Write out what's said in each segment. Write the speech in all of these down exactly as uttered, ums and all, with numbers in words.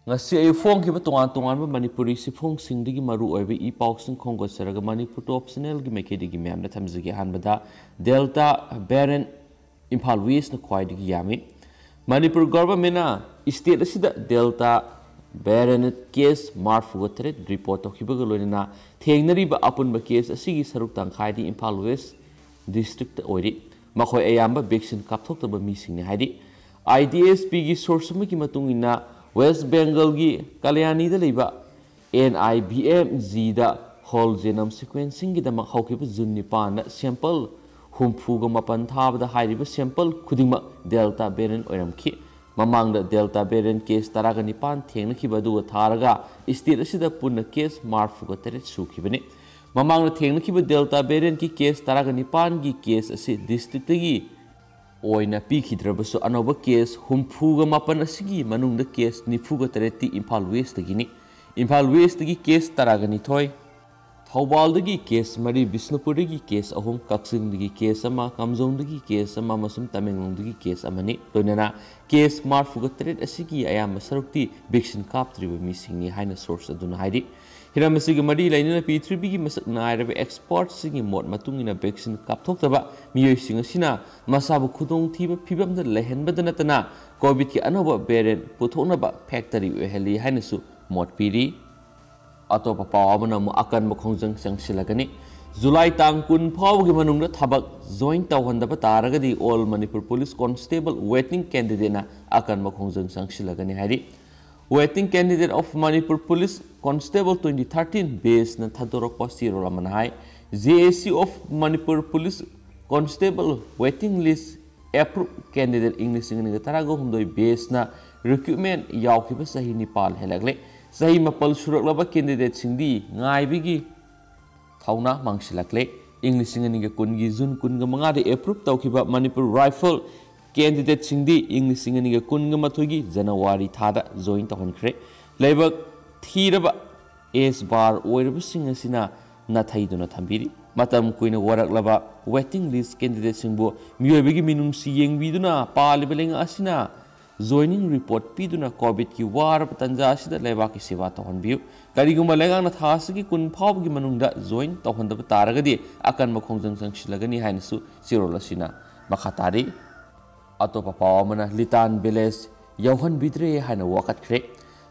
ꯉꯁꯤ ꯑꯌꯨꯛ ꯐꯣꯡꯈꯤꯕ ꯇꯣꯉꯥꯟ ꯇꯣꯉꯥꯟꯕ ꯃꯅꯤꯄꯨꯔꯤ ꯁꯤꯐꯣꯡꯁꯤꯡꯗꯒꯤ ꯃꯔꯨ ꯑꯣꯏꯕ ꯏ ꯄꯥꯎꯁꯤꯡ ꯈꯣꯝꯒꯠꯆꯔꯒ ꯃꯅꯤꯄꯨꯔ ꯇꯣꯞ ꯆꯦꯅꯦꯜꯒꯤ ꯃꯥꯏꯀꯩꯗꯒꯤ ꯃꯌꯥꯝꯗ ꯊꯝꯖꯒꯦ꯫ ꯑꯍꯥꯟꯕꯗ ꯗꯦꯜꯇꯥ ꯚꯦꯔꯤꯌꯦꯟꯠ ꯏꯝꯐꯥꯜ ꯋꯦꯁꯅ ꯈ꯭ꯋꯥꯏꯗꯒꯤ ꯌꯥꯝꯃꯤ꯫ ꯃꯅꯤꯄꯨꯔ ꯒꯚꯔꯟꯃꯦꯟꯠꯅ ꯁ꯭ꯇꯦꯠ ꯑꯁꯤꯗ ꯗꯦꯜꯇꯥ ꯚꯦꯔꯤꯌꯦꯟꯠ ꯀꯦꯁ ꯃꯔꯤꯐꯨꯒ ꯇꯔꯦꯠ ꯔꯤꯄꯣꯔꯠ ꯇꯧꯈꯤꯕꯒ ꯂꯣꯏꯅꯅ ꯊꯦꯡꯅꯔꯤꯕ ꯑꯄꯨꯟꯕ ꯀꯦꯁ ꯑꯁꯤꯒꯤ ꯁꯔꯨꯛ ꯇꯪꯈꯥꯏꯗꯤ ꯏꯝꯐꯥꯜ ꯋꯦꯁ ꯗꯤꯁꯇ꯭ꯔꯤꯛꯇ ꯑꯣꯏꯔꯤ꯫ ꯃꯈꯣꯏ ꯑꯌꯥꯝꯕ ꯚꯦꯛꯁꯤꯟ ꯀꯥꯞꯊꯣꯛꯇꯕ ꯃꯤꯁꯤꯡꯅꯤ ꯍꯥꯏꯔꯤ꯫ ꯑꯥꯏ ꯗꯤ ꯑꯦꯁ ꯄꯤꯒꯤ ꯁꯣꯔꯁ ꯑꯃꯒꯤ ꯃꯇꯨꯡ ꯏꯟꯅ ꯋꯦꯁ ꯕꯦꯡꯒꯜꯒꯤ ꯀꯂꯌꯥꯅꯤꯗ ꯂꯩꯕ ꯑꯦꯟ ꯑꯥꯏ ꯚꯤ ꯑꯦꯝ ꯖꯤꯗ ꯍꯣꯜ ꯖꯦꯅꯣꯝ ꯁꯤꯀ꯭ꯋꯦꯟꯁꯤꯡꯒꯤꯗꯃꯛ ꯍꯧꯈꯤꯕ ꯖꯨꯟ ꯅꯤꯄꯥꯟꯗ ꯁꯦꯝꯄꯜ ꯍꯨꯝꯐꯨꯒ ꯃꯥꯄꯟ ꯊꯥꯕꯗ ꯍꯥꯏꯔꯤꯕ ꯁꯦꯝꯄꯜ ꯈꯨꯗꯤꯡꯃꯛ ꯗꯦꯜꯇꯥ ꯚꯦꯔꯤꯌꯦꯟꯠ ꯑꯣꯏꯔꯝꯈꯤ꯫ ꯃꯃꯥꯡꯗ ꯗꯦꯜꯇꯥ ꯚꯦꯔꯤꯌꯦꯟꯠ ꯀꯦꯁ ꯇꯔꯥꯒ ꯅꯤꯄꯥꯟ ꯊꯦꯡꯅꯈꯤꯕ ꯑꯗꯨꯒ ꯊꯥꯔꯒ ꯁ꯭ꯇꯦꯠ ꯑꯁꯤꯗ ꯄꯨꯟꯅ ꯀꯦꯁ ꯃꯔꯤꯐꯨꯒ ꯇꯔꯦꯠ ꯁꯨꯈꯤꯕꯅꯤ꯫ ꯃꯃꯥꯡꯗ ꯊꯦꯡꯅꯈꯤꯕ ꯗꯦꯜꯇꯥ ꯚꯦꯔꯤꯌꯦꯟꯠꯀꯤ ꯀꯦꯁ ꯇꯔꯥꯒ ꯅꯤꯄꯥꯟꯒꯤ ꯀꯦꯁ ꯑꯁꯤ ꯗꯤꯁꯇ꯭ꯔꯤꯛꯇꯒꯤ ꯑꯣꯏꯅ ꯄꯤꯈꯤꯗ꯭ꯔꯕꯁꯨ, ꯑꯅꯧꯕ ꯀꯦꯁ ꯍꯨꯝꯐꯨꯒ ꯃꯥꯄꯟ ꯑꯁꯤꯒꯤ ꯃꯅꯨꯡꯗ ꯀꯦꯁ ꯅꯤꯐꯨꯒ ꯇꯔꯦꯠꯇꯤ ꯏꯝꯐꯥꯜ ꯋꯦꯁꯇꯒꯤꯅꯤ꯫ ꯏꯝꯐꯥꯜ ꯋꯦꯁꯇꯒꯤ ꯀꯦꯁ ꯇꯔꯥꯒ ꯅꯤꯊꯣꯏ, ꯊꯧꯕꯥꯜꯗꯒꯤ ꯀꯦꯁ ꯃꯔꯤ, ꯕꯤꯁꯅꯨꯄꯨꯔꯗꯒꯤ ꯀꯦꯁ ꯑꯍꯨꯝ, ꯀꯛꯆꯤꯡꯗꯒꯤ ꯀꯦꯁ ꯑꯃ, ꯀꯥꯝꯖꯣꯡꯗꯒꯤ ꯀꯦꯁ ꯑꯃ ꯑꯃꯁꯨꯡ ꯇꯃꯦꯡꯂꯣꯡꯗꯒꯤ ꯀꯦꯁ ꯑꯃꯅꯤ꯫ ꯂꯣꯏꯅꯅ ꯀꯦꯁ ꯃꯔꯤꯐꯨꯒ ꯇꯔꯦꯠ ꯑꯁꯤꯒꯤ ꯑꯌꯥꯝꯕ ꯁꯔꯨꯛꯇꯤ ꯚꯦꯛꯁꯤꯟ ꯀꯥꯞꯇ꯭ꯔꯤꯕ ꯃꯤꯁꯤꯡꯅꯤ ꯍꯥꯏꯅ ꯁꯣꯔꯁ ꯑꯗꯨꯅ ꯍꯥꯏꯔꯤ꯫ ꯍꯤꯔꯝ ꯑꯁꯤꯒ ꯃꯔꯤ ꯂꯩꯅꯅ ꯄ꯭ꯔꯤꯊꯤꯕꯤꯒꯤ ꯃꯁꯛ ꯅꯥꯏꯔꯕ ꯑꯦꯛꯁꯄꯔꯠꯁꯤꯡꯒꯤ ꯃꯣꯠ ꯃꯇꯨꯡ ꯏꯟꯅ, ꯚꯦꯛꯁꯤꯟ ꯀꯥꯞꯊꯣꯛꯇꯕ ꯃꯤꯑꯣꯏꯁꯤꯡ ꯑꯁꯤꯅ ꯃꯁꯥꯕꯨ ꯈꯨꯗꯣꯡꯊꯤꯕ ꯐꯤꯕꯝꯗ ꯂꯩꯍꯟꯕꯗꯅ ꯅꯠꯇꯅ ꯀꯣꯚꯤꯗꯀꯤ ꯑꯅꯧꯕ ꯚꯦꯔꯤꯌꯦꯟꯠ ꯄꯨꯊꯣꯛꯅꯕ ꯐꯦꯛꯇꯔꯤ ꯑꯣꯏꯍꯜꯂꯤ ꯍꯥꯏꯅꯁꯨ ꯃꯣꯠ ꯄꯤꯔꯤ꯫ ꯑꯇꯣꯞꯄ ꯄꯥꯎ ꯑꯃꯅ ꯑꯃꯨꯛ ꯑꯀꯟꯕ ꯈꯣꯡꯖꯪ ꯆꯪꯁꯤꯜꯂꯒꯅꯤ꯫ ꯖꯨꯂꯥꯏ ꯇꯥꯡ ꯀꯨꯟ ꯐꯥꯎꯕꯒꯤ ꯃꯅꯨꯡꯗ ꯊꯕꯛ ꯖꯣꯏꯟ ꯇꯧꯍꯟꯗꯕ ꯇꯥꯔꯒꯗꯤ All Manipur Police Constable waiting candidateꯅ ꯑꯀꯟꯕ ꯈꯣꯡꯖꯪ ꯆꯪꯁꯤꯜꯂꯒꯅꯤ ꯍꯥꯏꯔꯤ꯫ Waiting candidate of Manipur Police Constable twenty thirteen batchꯅ ꯊꯥꯗꯣꯔꯛꯄ ꯆꯦꯔꯣꯜ ꯑꯃꯅ ꯍꯥꯏ, J A C of Manipur Police Constable waiting list approved candidate ꯏꯪ ꯂꯤꯁꯤꯡ ꯑꯅꯤꯒ ꯇꯔꯥꯒ ꯍꯨꯝꯗꯣꯏ batchꯅ recruitment ꯌꯥꯎꯈꯤꯕ ꯆꯍꯤ ꯅꯤꯄꯥꯜ ꯍꯦꯜꯂꯛꯂꯦ꯫ ꯆꯍꯤ ꯃꯥꯄꯜ ꯁꯨꯔꯛꯂꯕ candidateꯁꯤꯡꯗꯤ ꯉꯥꯏꯕꯒꯤ ꯊꯧꯅꯥ ꯃꯥꯡꯁꯤꯜꯂꯛꯂꯦ꯫ ꯏꯪ ꯂꯤꯁꯤꯡ ꯑꯅꯤꯒ ꯀꯨꯟꯒꯤ ꯖꯨꯟ ꯀꯨꯟꯒ ꯃꯉꯥꯗ approve ꯇꯧꯈꯤꯕ ꯃꯅꯤꯄꯨꯔ ꯔꯥꯏꯐꯜ candidateꯁꯤꯡꯗꯤ ꯏꯪ ꯂꯤꯁꯤꯡ ꯑꯅꯤꯒ ꯀꯨꯟꯒ ꯃꯥꯊꯣꯏꯒꯤ ꯖꯅꯋꯥꯔꯤ ꯊꯥꯗ ꯖꯣꯏꯟ ꯇꯧꯍꯟꯈ꯭ꯔꯦ꯫ ꯂꯥꯏꯕꯛ ꯊꯤꯔꯕ age bar ꯑꯣꯏꯔꯕꯁꯤꯡ ꯑꯁꯤꯅ ꯅꯥꯊꯩꯗꯨꯅ ꯊꯝꯕꯤꯔꯤ꯫ ꯃꯇꯝ ꯀꯨꯏꯅ ꯋꯥꯔꯛꯂꯕ waiting list candidateꯁꯤꯡꯕꯨ ꯃꯤꯑꯣꯏꯕꯒꯤ ꯃꯤꯅꯨꯡꯁꯤ ꯌꯦꯡꯕꯤꯗꯨꯅ ꯄꯥꯜꯂꯤꯕ ꯂꯩꯉꯥꯛ ꯑꯁꯤꯅ Joining report ꯄꯤꯗꯨꯅ ꯀꯣꯚꯤꯗꯀꯤ ꯋꯥꯔꯕ ꯇꯥꯟꯖꯥ ꯑꯁꯤꯗ ꯂꯩꯕꯥꯛꯀꯤ ꯁꯦꯕꯥ ꯇꯧꯍꯟꯕꯤꯌꯨ꯫ ꯀꯔꯤꯒꯨꯝꯕ ꯂꯩꯉꯥꯛꯅ ꯊꯥ ꯑꯁꯤꯒꯤ ꯀꯨꯟ ꯐꯥꯎꯕꯒꯤ ꯃꯅꯨꯡꯗ join ꯇꯧꯍꯟꯗꯕ ꯇꯥꯔꯒꯗꯤ ꯑꯀꯟꯕ ꯈꯣꯡꯖꯪ ꯆꯪꯁꯤꯜꯂꯒꯅꯤ ꯍꯥꯏꯅꯁꯨ ꯆꯦꯔꯣꯜ ꯑꯁꯤꯅ ꯃꯈꯥ ꯇꯥꯔꯤ꯫ ꯑꯇꯣꯞꯄ ꯄꯥꯎ ꯑꯃꯅ, ꯂꯤꯇꯥꯟ village ꯌꯧꯍꯟꯕꯤꯗ꯭ꯔꯦ ꯍꯥꯏꯅ ꯋꯥꯀꯠꯈ꯭ꯔꯦ꯫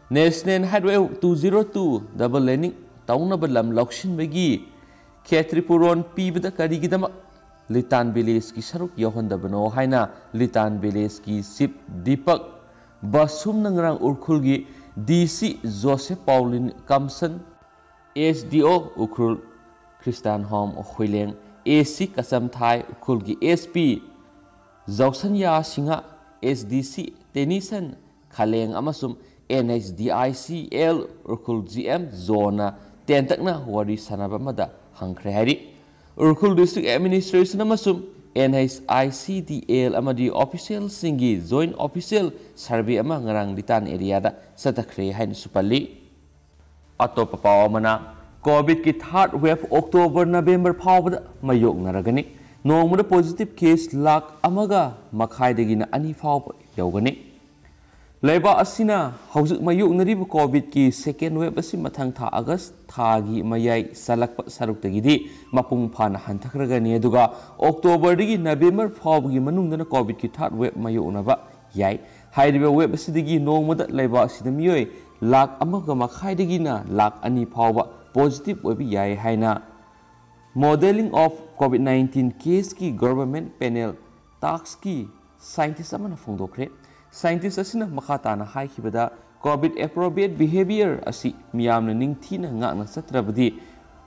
National Highway two zero two double laning ꯇꯧꯅꯕ ꯂꯝ ꯂꯧꯁꯤꯟꯕꯒꯤ ꯈꯦꯇ꯭ꯔꯤꯄꯨꯔꯣꯟ ꯄꯤꯕꯗ ꯀꯔꯤꯒꯤꯗꯃꯛ ꯂꯤꯇꯥꯟ villageꯀꯤ ꯁꯔꯨꯛ ꯌꯧꯍꯟꯗꯕꯅꯣ ꯍꯥꯏꯅ ꯂꯤꯇꯥꯟ villageꯀꯤ chief ꯗꯤꯄꯛ ꯕꯁꯨꯝꯅ ꯉꯔꯥꯡ ꯎꯈ꯭ꯔꯨꯜꯒꯤ DC Joseph Pauline Kamson, SDO Ukhrul Khristan Hom Huileng, AC Kachamthai ꯎꯈ꯭ꯔꯨꯜꯒꯤ SP ꯖꯧꯁꯟꯌꯥ ꯁꯤꯡꯍ, SDC ꯇꯦꯅꯤꯁꯟ ꯈꯂꯦꯡ ꯑꯃꯁꯨꯡ NHDICL ꯎꯈ꯭ꯔꯨꯜ GM ꯖꯣꯟꯅ ꯇꯦꯟꯇꯛꯅ ꯋꯥꯔꯤ ꯁꯥꯟꯅꯕ ꯑꯃꯗ ꯍꯪꯈ꯭ꯔꯦ ꯍꯥꯏꯔꯤ꯫ ꯎꯈ꯭ꯔꯨꯜ district administration ꯑꯃꯁꯨꯡ NHICDL ꯑꯃꯗꯤ officialꯁꯤꯡꯒꯤ joint official survey ꯑꯃ ꯉꯔꯥꯡ ꯂꯤꯇꯥꯟ areaꯗ ꯆꯠꯊꯈ꯭ꯔꯦ ꯍꯥꯏꯅꯁꯨ ꯄꯜꯂꯤ꯫ ꯑꯇꯣꯞꯄ ꯄꯥꯎ ꯑꯃꯅ, ꯀꯣꯚꯤꯗꯀꯤ third wave October November ꯐꯥꯎꯕꯗ ꯃꯥꯌꯣꯛꯅꯔꯒꯅꯤ꯫ ꯅꯣꯡꯃꯗ positive case ꯂꯥꯈ ꯑꯃꯒ ꯃꯈꯥꯏꯗꯒꯤꯅ ꯑꯅꯤ ꯐꯥꯎꯕ ꯌꯧꯒꯅꯤ꯫ ꯂꯩꯕꯥꯛ ꯑꯁꯤꯅ ꯍꯧꯖꯤꯛ ꯃꯥꯌꯣꯛꯅꯔꯤꯕ ꯀꯣꯚꯤꯗꯀꯤ second wave ꯑꯁꯤ ꯃꯊꯪ ꯊꯥ ꯑꯥꯒꯁ ꯊꯥꯒꯤ ꯃꯌꯥꯏ ꯆꯜꯂꯛꯄ ꯁꯔꯨꯛꯇꯒꯤꯗꯤ ꯃꯄꯨꯡ ꯐꯥꯅ ꯍꯟꯊꯈ꯭ꯔꯒꯅꯤ, ꯑꯗꯨꯒ ꯑꯣꯛꯇꯣꯕꯔꯗꯒꯤ ꯅꯕꯦꯝꯕꯔ ꯐꯥꯎꯕꯒꯤ ꯃꯅꯨꯡꯗꯅ ꯀꯣꯚꯤꯗꯀꯤ third wave ꯃꯥꯌꯣꯛꯅꯕ ꯌꯥꯏ꯫ ꯍꯥꯏꯔꯤꯕ wave ꯑꯁꯤꯗꯒꯤ ꯅꯣꯡꯃꯗ ꯂꯩꯕꯥꯛ ꯑꯁꯤꯗ ꯃꯤꯑꯣꯏ ꯂꯥꯈ ꯑꯃꯒ ꯃꯈꯥꯏꯗꯒꯤꯅ ꯂꯥꯈ ꯑꯅꯤ ꯐꯥꯎꯕ positive ꯑꯣꯏꯕ ꯌꯥꯏ ꯍꯥꯏꯅ Modelling of COVID nineteen caseꯀꯤ government panel taskꯀꯤ scientist ꯑꯃꯅ ꯐꯣꯡꯗꯣꯛꯈ꯭ꯔꯦ꯫ Scientist ꯑꯁꯤꯅ ꯃꯈꯥ ꯇꯥꯅ ꯍꯥꯏꯈꯤꯕꯗ, COVID appropriate behavior ꯑꯁꯤ ꯃꯤꯌꯥꯝꯅ ꯅꯤꯡꯊꯤꯅ ꯉꯥꯛꯅ ꯆꯠꯇ꯭ꯔꯕꯗꯤ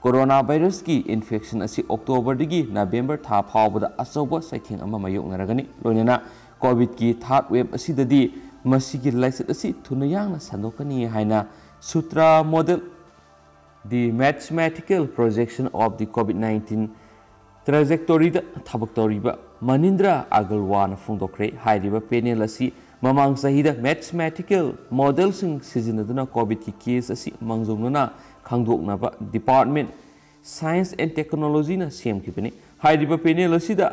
corona virusꯀꯤ infection ꯑꯁꯤ ꯑꯣꯛꯇꯣꯕꯔꯗꯒꯤ ꯅꯕꯦꯝꯕꯔ ꯊꯥ ꯐꯥꯎꯕꯗ ꯑꯆꯧꯕ ꯆꯩꯊꯦꯡ ꯑꯃ ꯃꯥꯌꯣꯛꯅꯔꯒꯅꯤ꯫ ꯂꯣꯏꯅꯅ ꯀꯣꯚꯤꯗꯀꯤ third wave ꯑꯁꯤꯗꯗꯤ ꯃꯁꯤꯒꯤ ꯂꯥꯏꯆꯠ ꯑꯁꯤ ꯊꯨꯅ ꯌꯥꯡꯅ ꯁꯟꯗꯣꯛꯀꯅꯤ ꯍꯥꯏꯅ Sutra model, The Mathematical Projection of the COVID nineteen Trajectoryꯗ ꯊꯕꯛ ꯇꯧꯔꯤꯕ ꯃꯅꯤꯟꯗ꯭ꯔ ꯑꯒꯔꯋꯥꯅ ꯐꯣꯡꯗꯣꯛꯈ꯭ꯔꯦ꯫ ꯍꯥꯏꯔꯤꯕ panel ꯑꯁꯤ ꯃꯃꯥꯡ ꯆꯍꯤꯗ mathematical modelꯁꯤꯡ ꯁꯤꯖꯤꯟꯅꯗꯨꯅ ꯀꯣꯚꯤꯗꯀꯤ case ꯑꯁꯤ ꯃꯥꯡꯖꯧꯅꯅ ꯈꯪꯗꯣꯛꯅꯕ Department Science and Technologyꯅ ꯁꯦꯝꯈꯤꯕꯅꯤ꯫ ꯍꯥꯏꯔꯤꯕ panel ꯑꯁꯤꯗ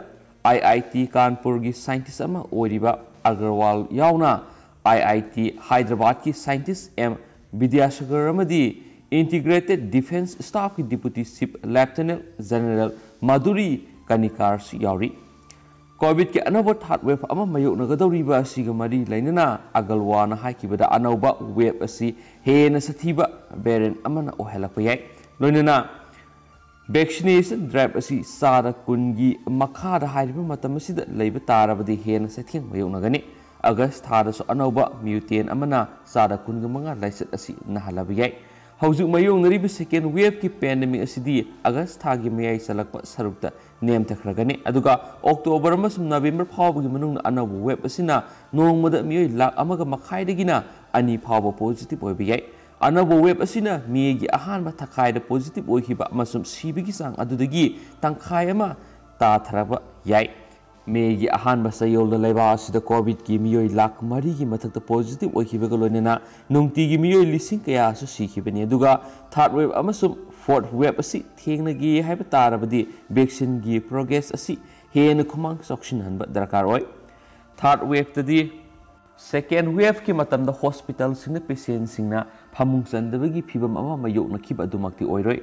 IIT ꯀꯥꯟꯄꯨꯔꯒꯤ scientist ꯑꯃ ꯑꯣꯏꯔꯤꯕ ꯑꯒꯔꯋꯥꯜ ꯌꯥꯎꯅ ꯑꯥꯏ ꯑꯥꯏ ꯇꯤ ꯍꯥꯏꯗ꯭ꯔꯕꯥꯗꯀꯤ ꯁꯥꯏꯟꯇꯤꯁ ꯑꯦꯝ ꯕꯤꯗ꯭ꯌꯥꯁꯥꯒꯔ ꯑꯃꯗꯤ Integrated Defence Staffꯀꯤ Deputy Chief Lieutenant General ꯃꯥꯙꯨꯔꯤ ꯀꯅꯤꯀꯥꯔꯁꯨ ꯌꯥꯎꯔꯤ꯫ ꯀꯣꯚꯤꯗꯀꯤ ꯑꯅꯧꯕ ꯊꯥꯔꯠ ꯋꯦꯚ ꯑꯃ ꯃꯥꯌꯣꯛꯅꯒꯗꯧꯔꯤꯕ ꯑꯁꯤꯒ ꯃꯔꯤ ꯂꯩꯅꯅ ꯑꯒꯔꯋꯥꯜꯅ ꯍꯥꯏꯈꯤꯕꯗ, ꯑꯅꯧꯕ ꯋꯦꯚ ꯑꯁꯤ ꯍꯦꯟꯅ ꯁꯥꯊꯤꯕ ꯚꯦꯔꯤꯌꯦꯟ ꯑꯃꯅ ꯑꯣꯏꯍꯜꯂꯛꯄ ꯌꯥꯏ꯫ ꯂꯣꯏꯅꯅ ꯚꯦꯛꯁꯤꯅꯦꯁꯟ ꯗ꯭ꯔꯥꯏꯚ ꯑꯁꯤ ꯆꯥꯗ ꯀꯨꯟꯒꯤ ꯃꯈꯥꯗ ꯍꯥꯏꯔꯤꯕ ꯃꯇꯝ ꯑꯁꯤꯗ ꯂꯩꯕ ꯇꯥꯔꯕꯗꯤ ꯍꯦꯟꯅ ꯆꯩꯊꯦꯡ ꯃꯥꯌꯣꯛꯅꯒꯅꯤ꯫ ꯑꯥꯒꯁ ꯊꯥꯗꯁꯨ ꯑꯅꯧꯕ ꯃ꯭ꯌꯨꯇꯦꯟ ꯑꯃꯅ ꯆꯥꯗ ꯀꯨꯟꯒ ꯃꯉꯥ ꯂꯥꯏꯆꯠ ꯑꯁꯤ ꯅꯥꯍꯜꯂꯕ ꯌꯥꯏ꯫ ꯍꯧꯖꯤꯛ ꯃꯥꯌꯣꯛꯅꯔꯤꯕ ꯁꯦꯀꯦꯟ ꯋꯦꯚꯀꯤ ꯄꯦꯟꯗꯦꯃꯤꯛ ꯑꯁꯤꯗꯤ ꯑꯥꯒꯁ ꯊꯥꯒꯤ ꯃꯌꯥꯏ ꯆꯜꯂꯛꯄ ꯁꯔꯨꯛꯇ ꯅꯦꯝꯊꯈ꯭ꯔꯒꯅꯤ꯫ ꯑꯗꯨꯒ ꯑꯣꯛꯇꯣꯕꯔ ꯑꯃꯁꯨꯡ ꯅꯕꯦꯝꯕꯔ ꯐꯥꯎꯕꯒꯤ ꯃꯅꯨꯡꯗ ꯑꯅꯧꯕ ꯋꯦꯚ ꯑꯁꯤꯅ ꯅꯣꯡꯃꯗ ꯃꯤꯑꯣꯏ ꯂꯥꯈ ꯑꯃꯒ ꯃꯈꯥꯏꯗꯒꯤꯅ ꯑꯅꯤ ꯐꯥꯎꯕ ꯄꯣꯖꯤꯇꯤꯚ ꯑꯣꯏꯕ ꯌꯥꯏ꯫ ꯑꯅꯧꯕ ꯋꯦꯚ ꯑꯁꯤꯅ ꯃꯦꯒꯤ ꯑꯍꯥꯟꯕ ꯊꯥꯈꯥꯏꯗ ꯄꯣꯖꯤꯇꯤꯚ ꯑꯣꯏꯈꯤꯕ ꯑꯃꯁꯨꯡ ꯁꯤꯕꯒꯤ ꯆꯥꯡ ꯑꯗꯨꯗꯒꯤ ꯇꯪꯈꯥꯏ ꯑꯃ ꯇꯥꯊꯔꯛꯄ ꯌꯥꯏ꯫ ꯃꯦꯒꯤ ꯑꯍꯥꯟꯕ ꯆꯌꯣꯜꯗ ꯂꯩꯕꯥꯛ ꯑꯁꯤꯗ ꯀꯣꯚꯤꯗꯀꯤ ꯃꯤꯑꯣꯏ ꯂꯥꯈ ꯃꯔꯤꯒꯤ ꯃꯊꯛꯇ ꯄꯣꯖꯤꯇꯤꯚ ꯑꯣꯏꯈꯤꯕꯒ ꯂꯣꯏꯅꯅ ꯅꯨꯡꯇꯤꯒꯤ ꯃꯤꯑꯣꯏ ꯂꯤꯁꯤꯡ ꯀꯌꯥꯁꯨ ꯁꯤꯈꯤꯕꯅꯤ꯫ ꯑꯗꯨꯒ ꯊꯥꯔꯠ ꯋꯦꯚ ꯑꯃꯁꯨꯡ ꯐꯣꯔꯠ ꯋꯦꯚ ꯑꯁꯤ ꯊꯦꯡꯅꯒꯦ ꯍꯥꯏꯕ ꯇꯥꯔꯕꯗꯤ ꯚꯦꯛꯁꯤꯟꯒꯤ ꯄ꯭ꯔꯣꯒ꯭ꯔꯦꯁ ꯑꯁꯤ ꯍꯦꯟꯅ ꯈꯨꯃꯥꯡ ꯆꯥꯎꯁꯤꯟꯍꯟꯕ ꯗꯔꯀꯥꯔ ꯑꯣꯏ꯫ ꯊꯥꯔꯠ ꯋꯦꯚꯇꯗꯤ ꯁꯦꯀꯦꯟ ꯋꯦꯚꯀꯤ ꯃꯇꯝꯗ ꯍꯣꯁꯄꯤꯇꯥꯜꯁꯤꯡꯗ ꯄꯦꯁꯦꯟꯁꯤꯡꯅ ꯐꯃꯨꯡ ꯆꯟꯗꯕꯒꯤ ꯐꯤꯚꯝ ꯑꯃ ꯃꯥꯌꯣꯛꯅꯈꯤꯕ ꯑꯗꯨꯃꯛꯇꯤ ꯑꯣꯏꯔꯣꯏ꯫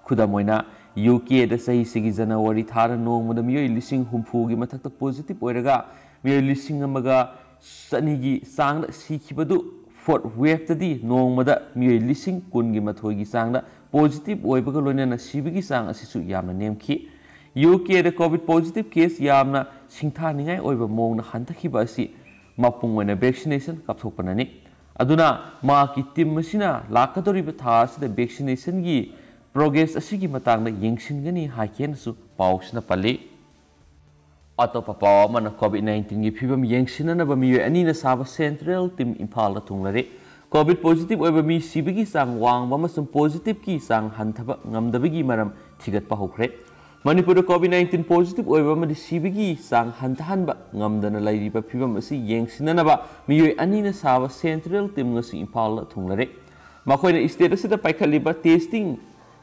ꯈꯨꯗꯝ ꯑꯣꯏꯅ, ꯌꯨ ꯀꯦꯗ ꯆꯍꯤꯁꯤꯒꯤ ꯖꯅꯋꯥꯔꯤ ꯊꯥꯗ ꯅꯣꯡꯃꯗ ꯃꯤꯑꯣꯏ ꯂꯤꯁꯤꯡ ꯍꯨꯝꯐꯨꯒꯤ ꯃꯊꯛꯇ ꯄꯣꯖꯤꯇꯤꯚ ꯑꯣꯏꯔꯒ ꯃꯤꯑꯣꯏ ꯂꯤꯁꯤꯡ ꯑꯃꯒ ꯆꯅꯤꯒꯤ ꯆꯥꯡꯗ ꯁꯤꯈꯤꯕꯗꯨ, ꯐꯣꯔꯠ ꯋꯦꯚꯇꯗꯤ ꯅꯣꯡꯃꯗ ꯃꯤꯑꯣꯏ ꯂꯤꯁꯤꯡ ꯀꯨꯟꯒꯤ ꯃꯊꯣꯏꯒꯤ ꯆꯥꯡꯗ ꯄꯣꯖꯤꯇꯤꯚ ꯑꯣꯏꯕꯒ ꯂꯣꯏꯅꯅ ꯁꯤꯕꯒꯤ ꯆꯥꯡ ꯑꯁꯤꯁꯨ ꯌꯥꯝꯅ ꯅꯦꯝꯈꯤ꯫ ꯌꯨ ꯀꯦꯗ ꯀꯣꯚꯤꯗ ꯄꯣꯖꯤꯇꯤꯚ ꯀꯦꯁ ꯌꯥꯝꯅ ꯁꯤꯡꯊꯥꯅꯤꯡꯉꯥꯏ ꯑꯣꯏꯕ ꯃꯑꯣꯡꯗ ꯍꯟꯊꯈꯤꯕ ꯑꯁꯤ ꯃꯄꯨꯡ ꯑꯣꯏꯅ ꯚꯦꯛꯁꯤꯅꯦꯁꯟ ꯀꯥꯞꯊꯣꯛꯄꯅꯅꯤ꯫ ꯑꯗꯨꯅ ꯃꯍꯥꯛꯀꯤ ꯇꯤꯝ ꯑꯁꯤꯅ ꯂꯥꯛꯀꯗꯧꯔꯤꯕ ꯊꯥ ꯑꯁꯤꯗ ꯚꯦꯛꯁꯤꯅꯦꯁꯟꯒꯤ ꯄ꯭ꯔꯣꯒ꯭ꯔꯦꯁ ꯑꯁꯤꯒꯤ ꯃꯇꯥꯡꯗ ꯌꯦꯡꯁꯤꯟꯒꯅꯤ ꯍꯥꯏꯈꯤꯅꯁꯨ ꯄꯥꯎꯁꯤꯅ ꯄꯜꯂꯤ꯫ ꯑꯇꯣꯞꯄ ꯄꯥꯎ ꯑꯃꯅ, ꯀꯣꯚꯤꯗ ꯅꯥꯏꯟꯇꯤꯟꯒꯤ ꯐꯤꯕꯝ ꯌꯦꯡꯁꯤꯟꯅꯅꯕ ꯃꯤꯑꯣꯏ ꯑꯅꯤꯅ ꯁꯥꯕ ꯁꯦꯟꯇ꯭ꯔꯦꯜ ꯇꯤꯝ ꯏꯝꯐꯥꯜꯗ ꯊꯨꯡꯂꯔꯦ꯫ ꯀꯣꯚꯤꯗ ꯄꯣꯖꯤꯇꯤꯚ ꯑꯣꯏꯕ ꯃꯤ ꯁꯤꯕꯒꯤ ꯆꯥꯡ ꯋꯥꯡꯕ ꯑꯃꯁꯨꯡ ꯄꯣꯖꯤꯇꯤꯚꯀꯤ ꯆꯥꯡ ꯍꯟꯊꯕ ꯉꯝꯗꯕꯒꯤ ꯃꯔꯝ ꯊꯤꯒꯠꯄ ꯍꯧꯈ꯭ꯔꯦ꯫ ꯃꯅꯤꯄꯨꯔꯗ ꯀꯣꯚꯤꯗ ꯅꯥꯏꯟꯇꯤꯟ ꯄꯣꯖꯤꯇꯤꯚ ꯑꯣꯏꯕ ꯑꯃꯗꯤ ꯁꯤꯕꯒꯤ ꯆꯥꯡ ꯍꯟꯊꯍꯟꯕ ꯉꯝꯗꯅ ꯂꯩꯔꯤꯕ ꯐꯤꯕꯝ ꯑꯁꯤ ꯌꯦꯡꯁꯤꯟꯅꯅꯕ ꯃꯤꯑꯣꯏ ꯑꯅꯤꯅ ꯁꯥꯕ ꯁꯦꯟꯇ꯭ꯔꯦꯜ ꯇꯤꯝ ꯉꯁꯤ ꯏꯝꯐꯥꯜꯗ ꯊꯨꯡꯂꯔꯦ꯫ ꯃꯈꯣꯏꯅ ꯁ꯭ꯇꯦꯠ ꯑꯁꯤꯗ ꯄꯥꯏꯈꯠꯂꯤꯕ testing,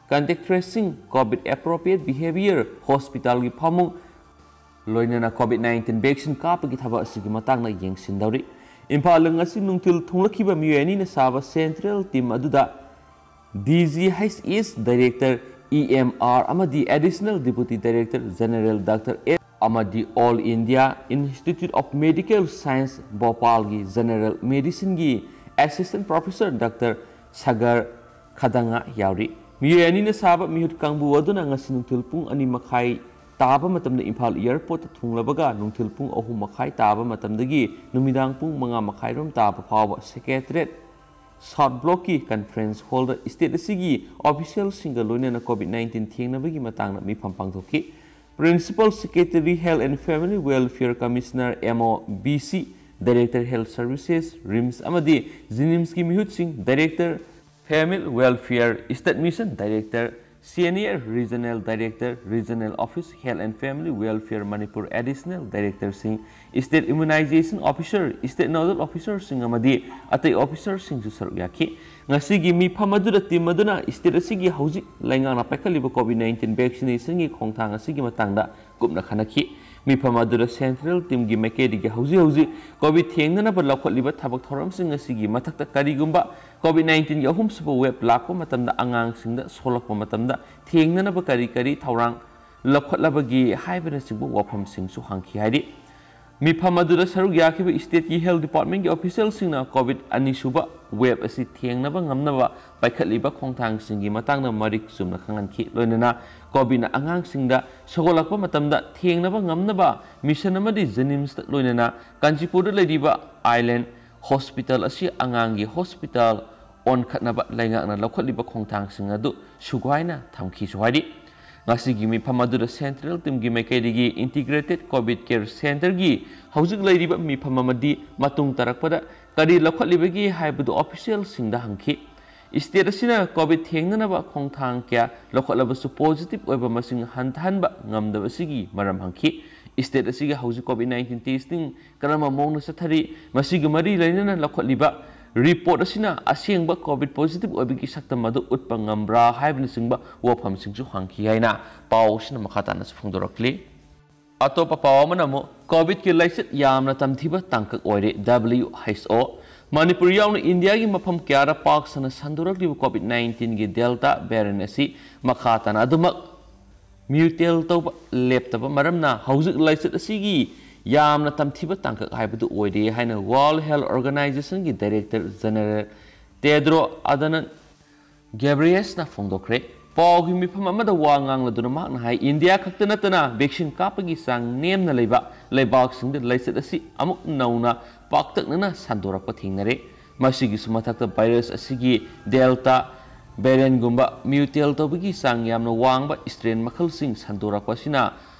contact tracing, covid appropriate behaviour, ꯍꯣꯁꯄꯤꯇꯥꯜꯒꯤ ꯐꯃꯨꯡ, ꯂꯣꯏꯅꯅ COVID nineteen vaccine ꯀꯥꯞꯄꯒꯤ ꯊꯕꯛ ꯑꯁꯤꯒꯤ ꯃꯇꯥꯡꯗ ꯌꯦꯡꯁꯤꯟꯗꯧꯔꯤ꯫ ꯏꯝꯐꯥꯜꯗ ꯉꯁꯤ ꯅꯨꯡꯊꯤꯜ ꯊꯨꯡꯂꯛꯈꯤꯕ ꯃꯤꯑꯣꯏ ꯑꯅꯤꯅ ꯁꯥꯕ central team ꯑꯗꯨꯗ D G H S director E M R ꯑꯃꯗꯤ additional deputy director general Doctor S ꯑꯃꯗꯤ All India Institute of Medical Science ꯚꯣꯄꯥꯜꯒꯤ general medicineꯒꯤ assistant professor Doctor ꯁꯒꯔ ꯈꯗꯉꯥ ꯌꯥꯎꯔꯤ꯫ ꯃꯤꯑꯣꯏ ꯑꯅꯤꯅ ꯁꯥꯕ ꯃꯤꯍꯨꯠ ꯀꯥꯡꯕꯨ ꯑꯗꯨꯅ ꯉꯁꯤ ꯅꯨꯡꯊꯤꯜ ꯄꯨꯡ ꯑꯅꯤ ꯃꯈꯥꯏ ꯇꯥꯕ ꯃꯇꯝꯗ ꯏꯝꯐꯥꯜ airportꯇ ꯊꯨꯡꯂꯕꯒ ꯅꯨꯡꯊꯤꯜ ꯄꯨꯡ ꯑꯍꯨꯝ ꯃꯈꯥꯏ ꯇꯥꯕ ꯃꯇꯝꯗꯒꯤ ꯅꯨꯃꯤꯗꯥꯡ ꯄꯨꯡ ꯃꯉꯥ ꯃꯈꯥꯏꯔꯣꯝ ꯇꯥꯕ ꯐꯥꯎꯕ Secretariat South Blockꯀꯤ conference hallꯗ state ꯑꯁꯤꯒꯤ officialꯁꯤꯡꯒ ꯂꯣꯏꯅꯅ COVID nineteen ꯊꯦꯡꯅꯕꯒꯤ ꯃꯇꯥꯡꯗ ꯃꯤꯐꯝ ꯄꯥꯡꯊꯣꯛꯈꯤ꯫ Principal Secretary Health and Family Welfare Commissioner M O B C, Director Health Services, RIMS ꯑꯃꯗꯤ JNIMSꯀꯤ ꯃꯤꯍꯨꯠꯁꯤꯡ, Director Family Welfare State Mission Director, Senior Regional Director, Regional Office Health and Family Welfare Manipur Additional Directorꯁꯤꯡ, State Immunization Officer, State Nodal Officerꯁꯤꯡ ꯑꯃꯗꯤ ꯑꯇꯩ officerꯁꯤꯡꯁꯨ ꯁꯔꯨꯛ ꯌꯥꯈꯤ꯫ ꯉꯁꯤꯒꯤ ꯃꯤꯐꯝ ꯑꯗꯨꯗ team ꯑꯗꯨꯅ state ꯑꯁꯤꯒꯤ ꯍꯧꯖꯤꯛ ꯂꯩꯉꯥꯛꯅ ꯄꯥꯏꯈꯠꯂꯤꯕ COVID nineteen vaccinationꯒꯤ ꯈꯣꯡꯊꯥꯡ ꯑꯁꯤꯒꯤ ꯃꯇꯥꯡꯗ ꯀꯨꯞꯅ ꯈꯟꯅꯈꯤ꯫ ꯃꯤꯐꯝ ꯑꯗꯨꯗ central teamꯒꯤ ꯃꯥꯏꯀꯩꯗꯒꯤ ꯍꯧꯖꯤꯛ ꯍꯧꯖꯤꯛ COVID ꯊꯦꯡꯅꯅꯕ ꯂꯧꯈꯠꯂꯤꯕ ꯊꯕꯛ ꯊꯧꯔꯝꯁꯤꯡ ꯑꯁꯤꯒꯤ ꯃꯊꯛꯇ ꯀꯔꯤꯒꯨꯝꯕ COVID nineteenꯒꯤ ꯑꯍꯨꯝꯁꯨꯕ wave ꯂꯥꯛꯄ ꯃꯇꯝꯗ ꯑꯉꯥꯡꯁꯤꯡꯗ ꯁꯣꯛꯂꯛꯄ ꯃꯇꯝꯗ ꯊꯦꯡꯅꯅꯕ ꯀꯔꯤ ꯀꯔꯤ ꯊꯧꯔꯥꯡ ꯂꯧꯈꯠꯂꯕꯒꯦ ꯍꯥꯏꯕꯅꯆꯤꯡꯕ ꯋꯥꯐꯝꯁꯤꯡꯁꯨ ꯍꯪꯈꯤ ꯍꯥꯏꯔꯤ꯫ ꯃꯤꯐꯝ ꯑꯗꯨꯗ ꯁꯔꯨꯛ ꯌꯥꯈꯤꯕ stateꯀꯤ health departmentꯀꯤ officialꯁꯤꯡꯅ COVID ꯑꯅꯤꯁꯨꯕ wave ꯑꯁꯤ ꯊꯦꯡꯅꯕ ꯉꯝꯅꯕ ꯄꯥꯏꯈꯠꯂꯤꯕ ꯈꯣꯡꯊꯥꯡꯁꯤꯡꯒꯤ ꯃꯇꯥꯡꯗ ꯃꯔꯤꯛ ꯆꯨꯝꯅ ꯈꯪꯍꯟꯈꯤ꯫ ꯂꯣꯏꯅꯅ COVIDꯅ ꯑꯉꯥꯡꯁꯤꯡꯗ ꯁꯧꯒꯠꯂꯛꯄ ꯃꯇꯝꯗ ꯊꯦꯡꯅꯕ ꯉꯝꯅꯕ mission ꯑꯃꯗꯤ JNIMSꯇ ꯂꯣꯏꯅꯅ ꯀꯥꯟꯆꯤꯄꯨꯔꯗ ꯂꯩꯔꯤꯕ Island Hospital ꯑꯁꯤ ꯑꯉꯥꯡꯒꯤ hospital ꯑꯣꯟꯈꯠꯅꯕ ꯂꯩꯉꯥꯛꯅ ꯂꯧꯈꯠꯂꯤꯕ ꯈꯣꯡꯊꯥꯡꯁꯤꯡ ꯑꯗꯨ ꯁꯨꯒꯥꯏꯅ ꯊꯝꯈꯤꯁꯨ ꯍꯥꯏꯔꯤ꯫ ꯉꯁꯤꯒꯤ ꯃꯤꯐꯝ ꯑꯗꯨꯗ central teamꯒꯤ ꯃꯥꯏꯀꯩꯗꯒꯤ Integrated COVID Care Centreꯒꯤ ꯍꯧꯖꯤꯛ ꯂꯩꯔꯤꯕ ꯃꯤꯐꯝ ꯑꯃꯗꯤ ꯃꯇꯨꯡ ꯇꯥꯔꯛꯄꯗ ꯀꯔꯤ ꯂꯧꯈꯠꯂꯤꯕꯒꯦ ꯍꯥꯏꯕꯗꯨ officialꯁꯤꯡꯗ ꯍꯪꯈꯤ꯫ State ꯑꯁꯤꯅ COVID ꯊꯦꯡꯅꯅꯕ ꯈꯣꯡꯊꯥꯡ ꯀꯌꯥ ꯂꯧꯈꯠꯂꯕꯁꯨ positive ꯑꯣꯏꯕ ꯃꯁꯤꯡ ꯍꯟꯊꯍꯟꯕ ꯉꯝꯗꯕ ꯑꯁꯤꯒꯤ ꯃꯔꯝ ꯍꯪꯈꯤ꯫ State ꯑꯁꯤꯒꯤ ꯍꯧꯖꯤꯛ COVID nineteen testing ꯀꯔꯝꯕ ꯃꯑꯣꯡꯗ ꯆꯠꯊꯔꯤ, ꯃꯁꯤꯒ ꯃꯔꯤ ꯂꯩꯅꯅ ꯂꯧꯈꯠꯂꯤꯕ report ꯑꯁꯤꯅ ꯑꯁꯦꯡꯕ COVID positive ꯑꯣꯏꯕꯒꯤ ꯁꯛꯇꯝ ꯑꯗꯨ ꯎꯠꯄ ꯉꯝꯕ꯭ꯔꯥ ꯍꯥꯏꯕꯅꯆꯤꯡꯕ ꯋꯥꯐꯝꯁꯤꯡꯁꯨ ꯍꯪꯈꯤ ꯍꯥꯏꯅ ꯄꯥꯎ ꯑꯁꯤꯅ ꯃꯈꯥ ꯇꯥꯅꯁꯨ ꯐꯣꯡꯗꯣꯔꯛꯂꯤ꯫ ꯑꯇꯣꯞꯄ ꯄꯥꯎ ꯑꯃꯅ ꯑꯃꯨꯛ ꯀꯣꯚꯤꯗꯀꯤ ꯂꯥꯏꯆꯠ ꯌꯥꯝꯅ ꯇꯝꯊꯤꯕ ꯇꯥꯡꯀꯛ ꯑꯣꯏꯔꯦ꯫ W H O ꯃꯅꯤꯄꯨꯔ ꯌꯥꯎꯅ ꯏꯟꯗꯤꯌꯥꯒꯤ ꯃꯐꯝ ꯀꯌꯥꯗ ꯄꯥꯛ ꯁꯟꯅ ꯁꯟꯗꯣꯔꯛꯂꯤꯕ ꯀꯣꯚꯤꯗ ꯅꯥꯏꯟꯇꯤꯟꯒꯤ ꯗꯦꯜꯇꯥ ꯚꯦꯔꯤꯌꯦꯟ ꯑꯁꯤ ꯃꯈꯥ ꯇꯥꯅ ꯑꯗꯨꯃꯛ ꯃ꯭ꯌꯨꯇꯦꯜ ꯇꯧꯕ ꯂꯦꯞꯇꯕ ꯃꯔꯝꯅ ꯍꯧꯖꯤꯛ ꯂꯥꯏꯆꯠ ꯑꯁꯤꯒꯤ ꯌꯥꯝꯅ ꯇꯝꯊꯤꯕ ꯇꯥꯡꯀꯛ ꯍꯥꯏꯕꯗꯨ ꯑꯣꯏꯔꯦ ꯍꯥꯏꯅ ꯋꯥꯔꯜꯗ ꯍꯦꯜꯊ ꯑꯣꯔꯒꯅꯥꯏꯖꯦꯁꯟꯒꯤ ꯗꯥꯏꯔꯦꯛꯇꯔ ꯖꯦꯅꯔꯦꯜ ꯇꯦꯗ꯭ꯔꯣ ꯑꯗꯅꯟ ꯒꯦꯕ꯭ꯔꯤꯌꯦꯁꯅ ꯐꯣꯡꯗꯣꯛꯈ꯭ꯔꯦ꯫ ꯄꯥꯎꯒꯤ ꯃꯤꯐꯝ ꯑꯃꯗ ꯋꯥ ꯉꯥꯡꯂꯗꯨꯅ ꯃꯍꯥꯛꯅ ꯍꯥꯏ, ꯏꯟꯗꯤꯌꯥ ꯈꯛꯇ ꯅꯠꯇꯅ ꯚꯦꯛꯁꯤꯟ ꯀꯥꯞꯄꯒꯤ ꯆꯥꯡ ꯅꯦꯝꯅ ꯂꯩꯕ ꯂꯩꯕꯥꯛꯁꯤꯡꯗ ꯂꯥꯏꯆꯠ ꯑꯁꯤ ꯑꯃꯨꯛ ꯅꯧꯅ ꯄꯥꯛꯇꯛꯅꯅ ꯁꯟꯗꯣꯔꯛꯄ ꯊꯦꯡꯅꯔꯦ꯫ ꯃꯁꯤꯒꯤꯁꯨ ꯃꯊꯛꯇ ꯚꯥꯏꯔꯁ ꯑꯁꯤꯒꯤ ꯗꯦꯜꯇꯥ ꯚꯦꯔꯤꯌꯦꯟꯒꯨꯝꯕ ꯃ꯭ꯌꯨꯇꯦꯜ ꯇꯧꯕꯒꯤ ꯆꯥꯡ ꯌꯥꯝꯅ ꯋꯥꯡꯕ ꯁ꯭ꯇ꯭ꯔꯦꯟ ꯃꯈꯜꯁꯤꯡ ꯁꯟꯗꯣꯔꯛꯄ ꯑꯁꯤꯅ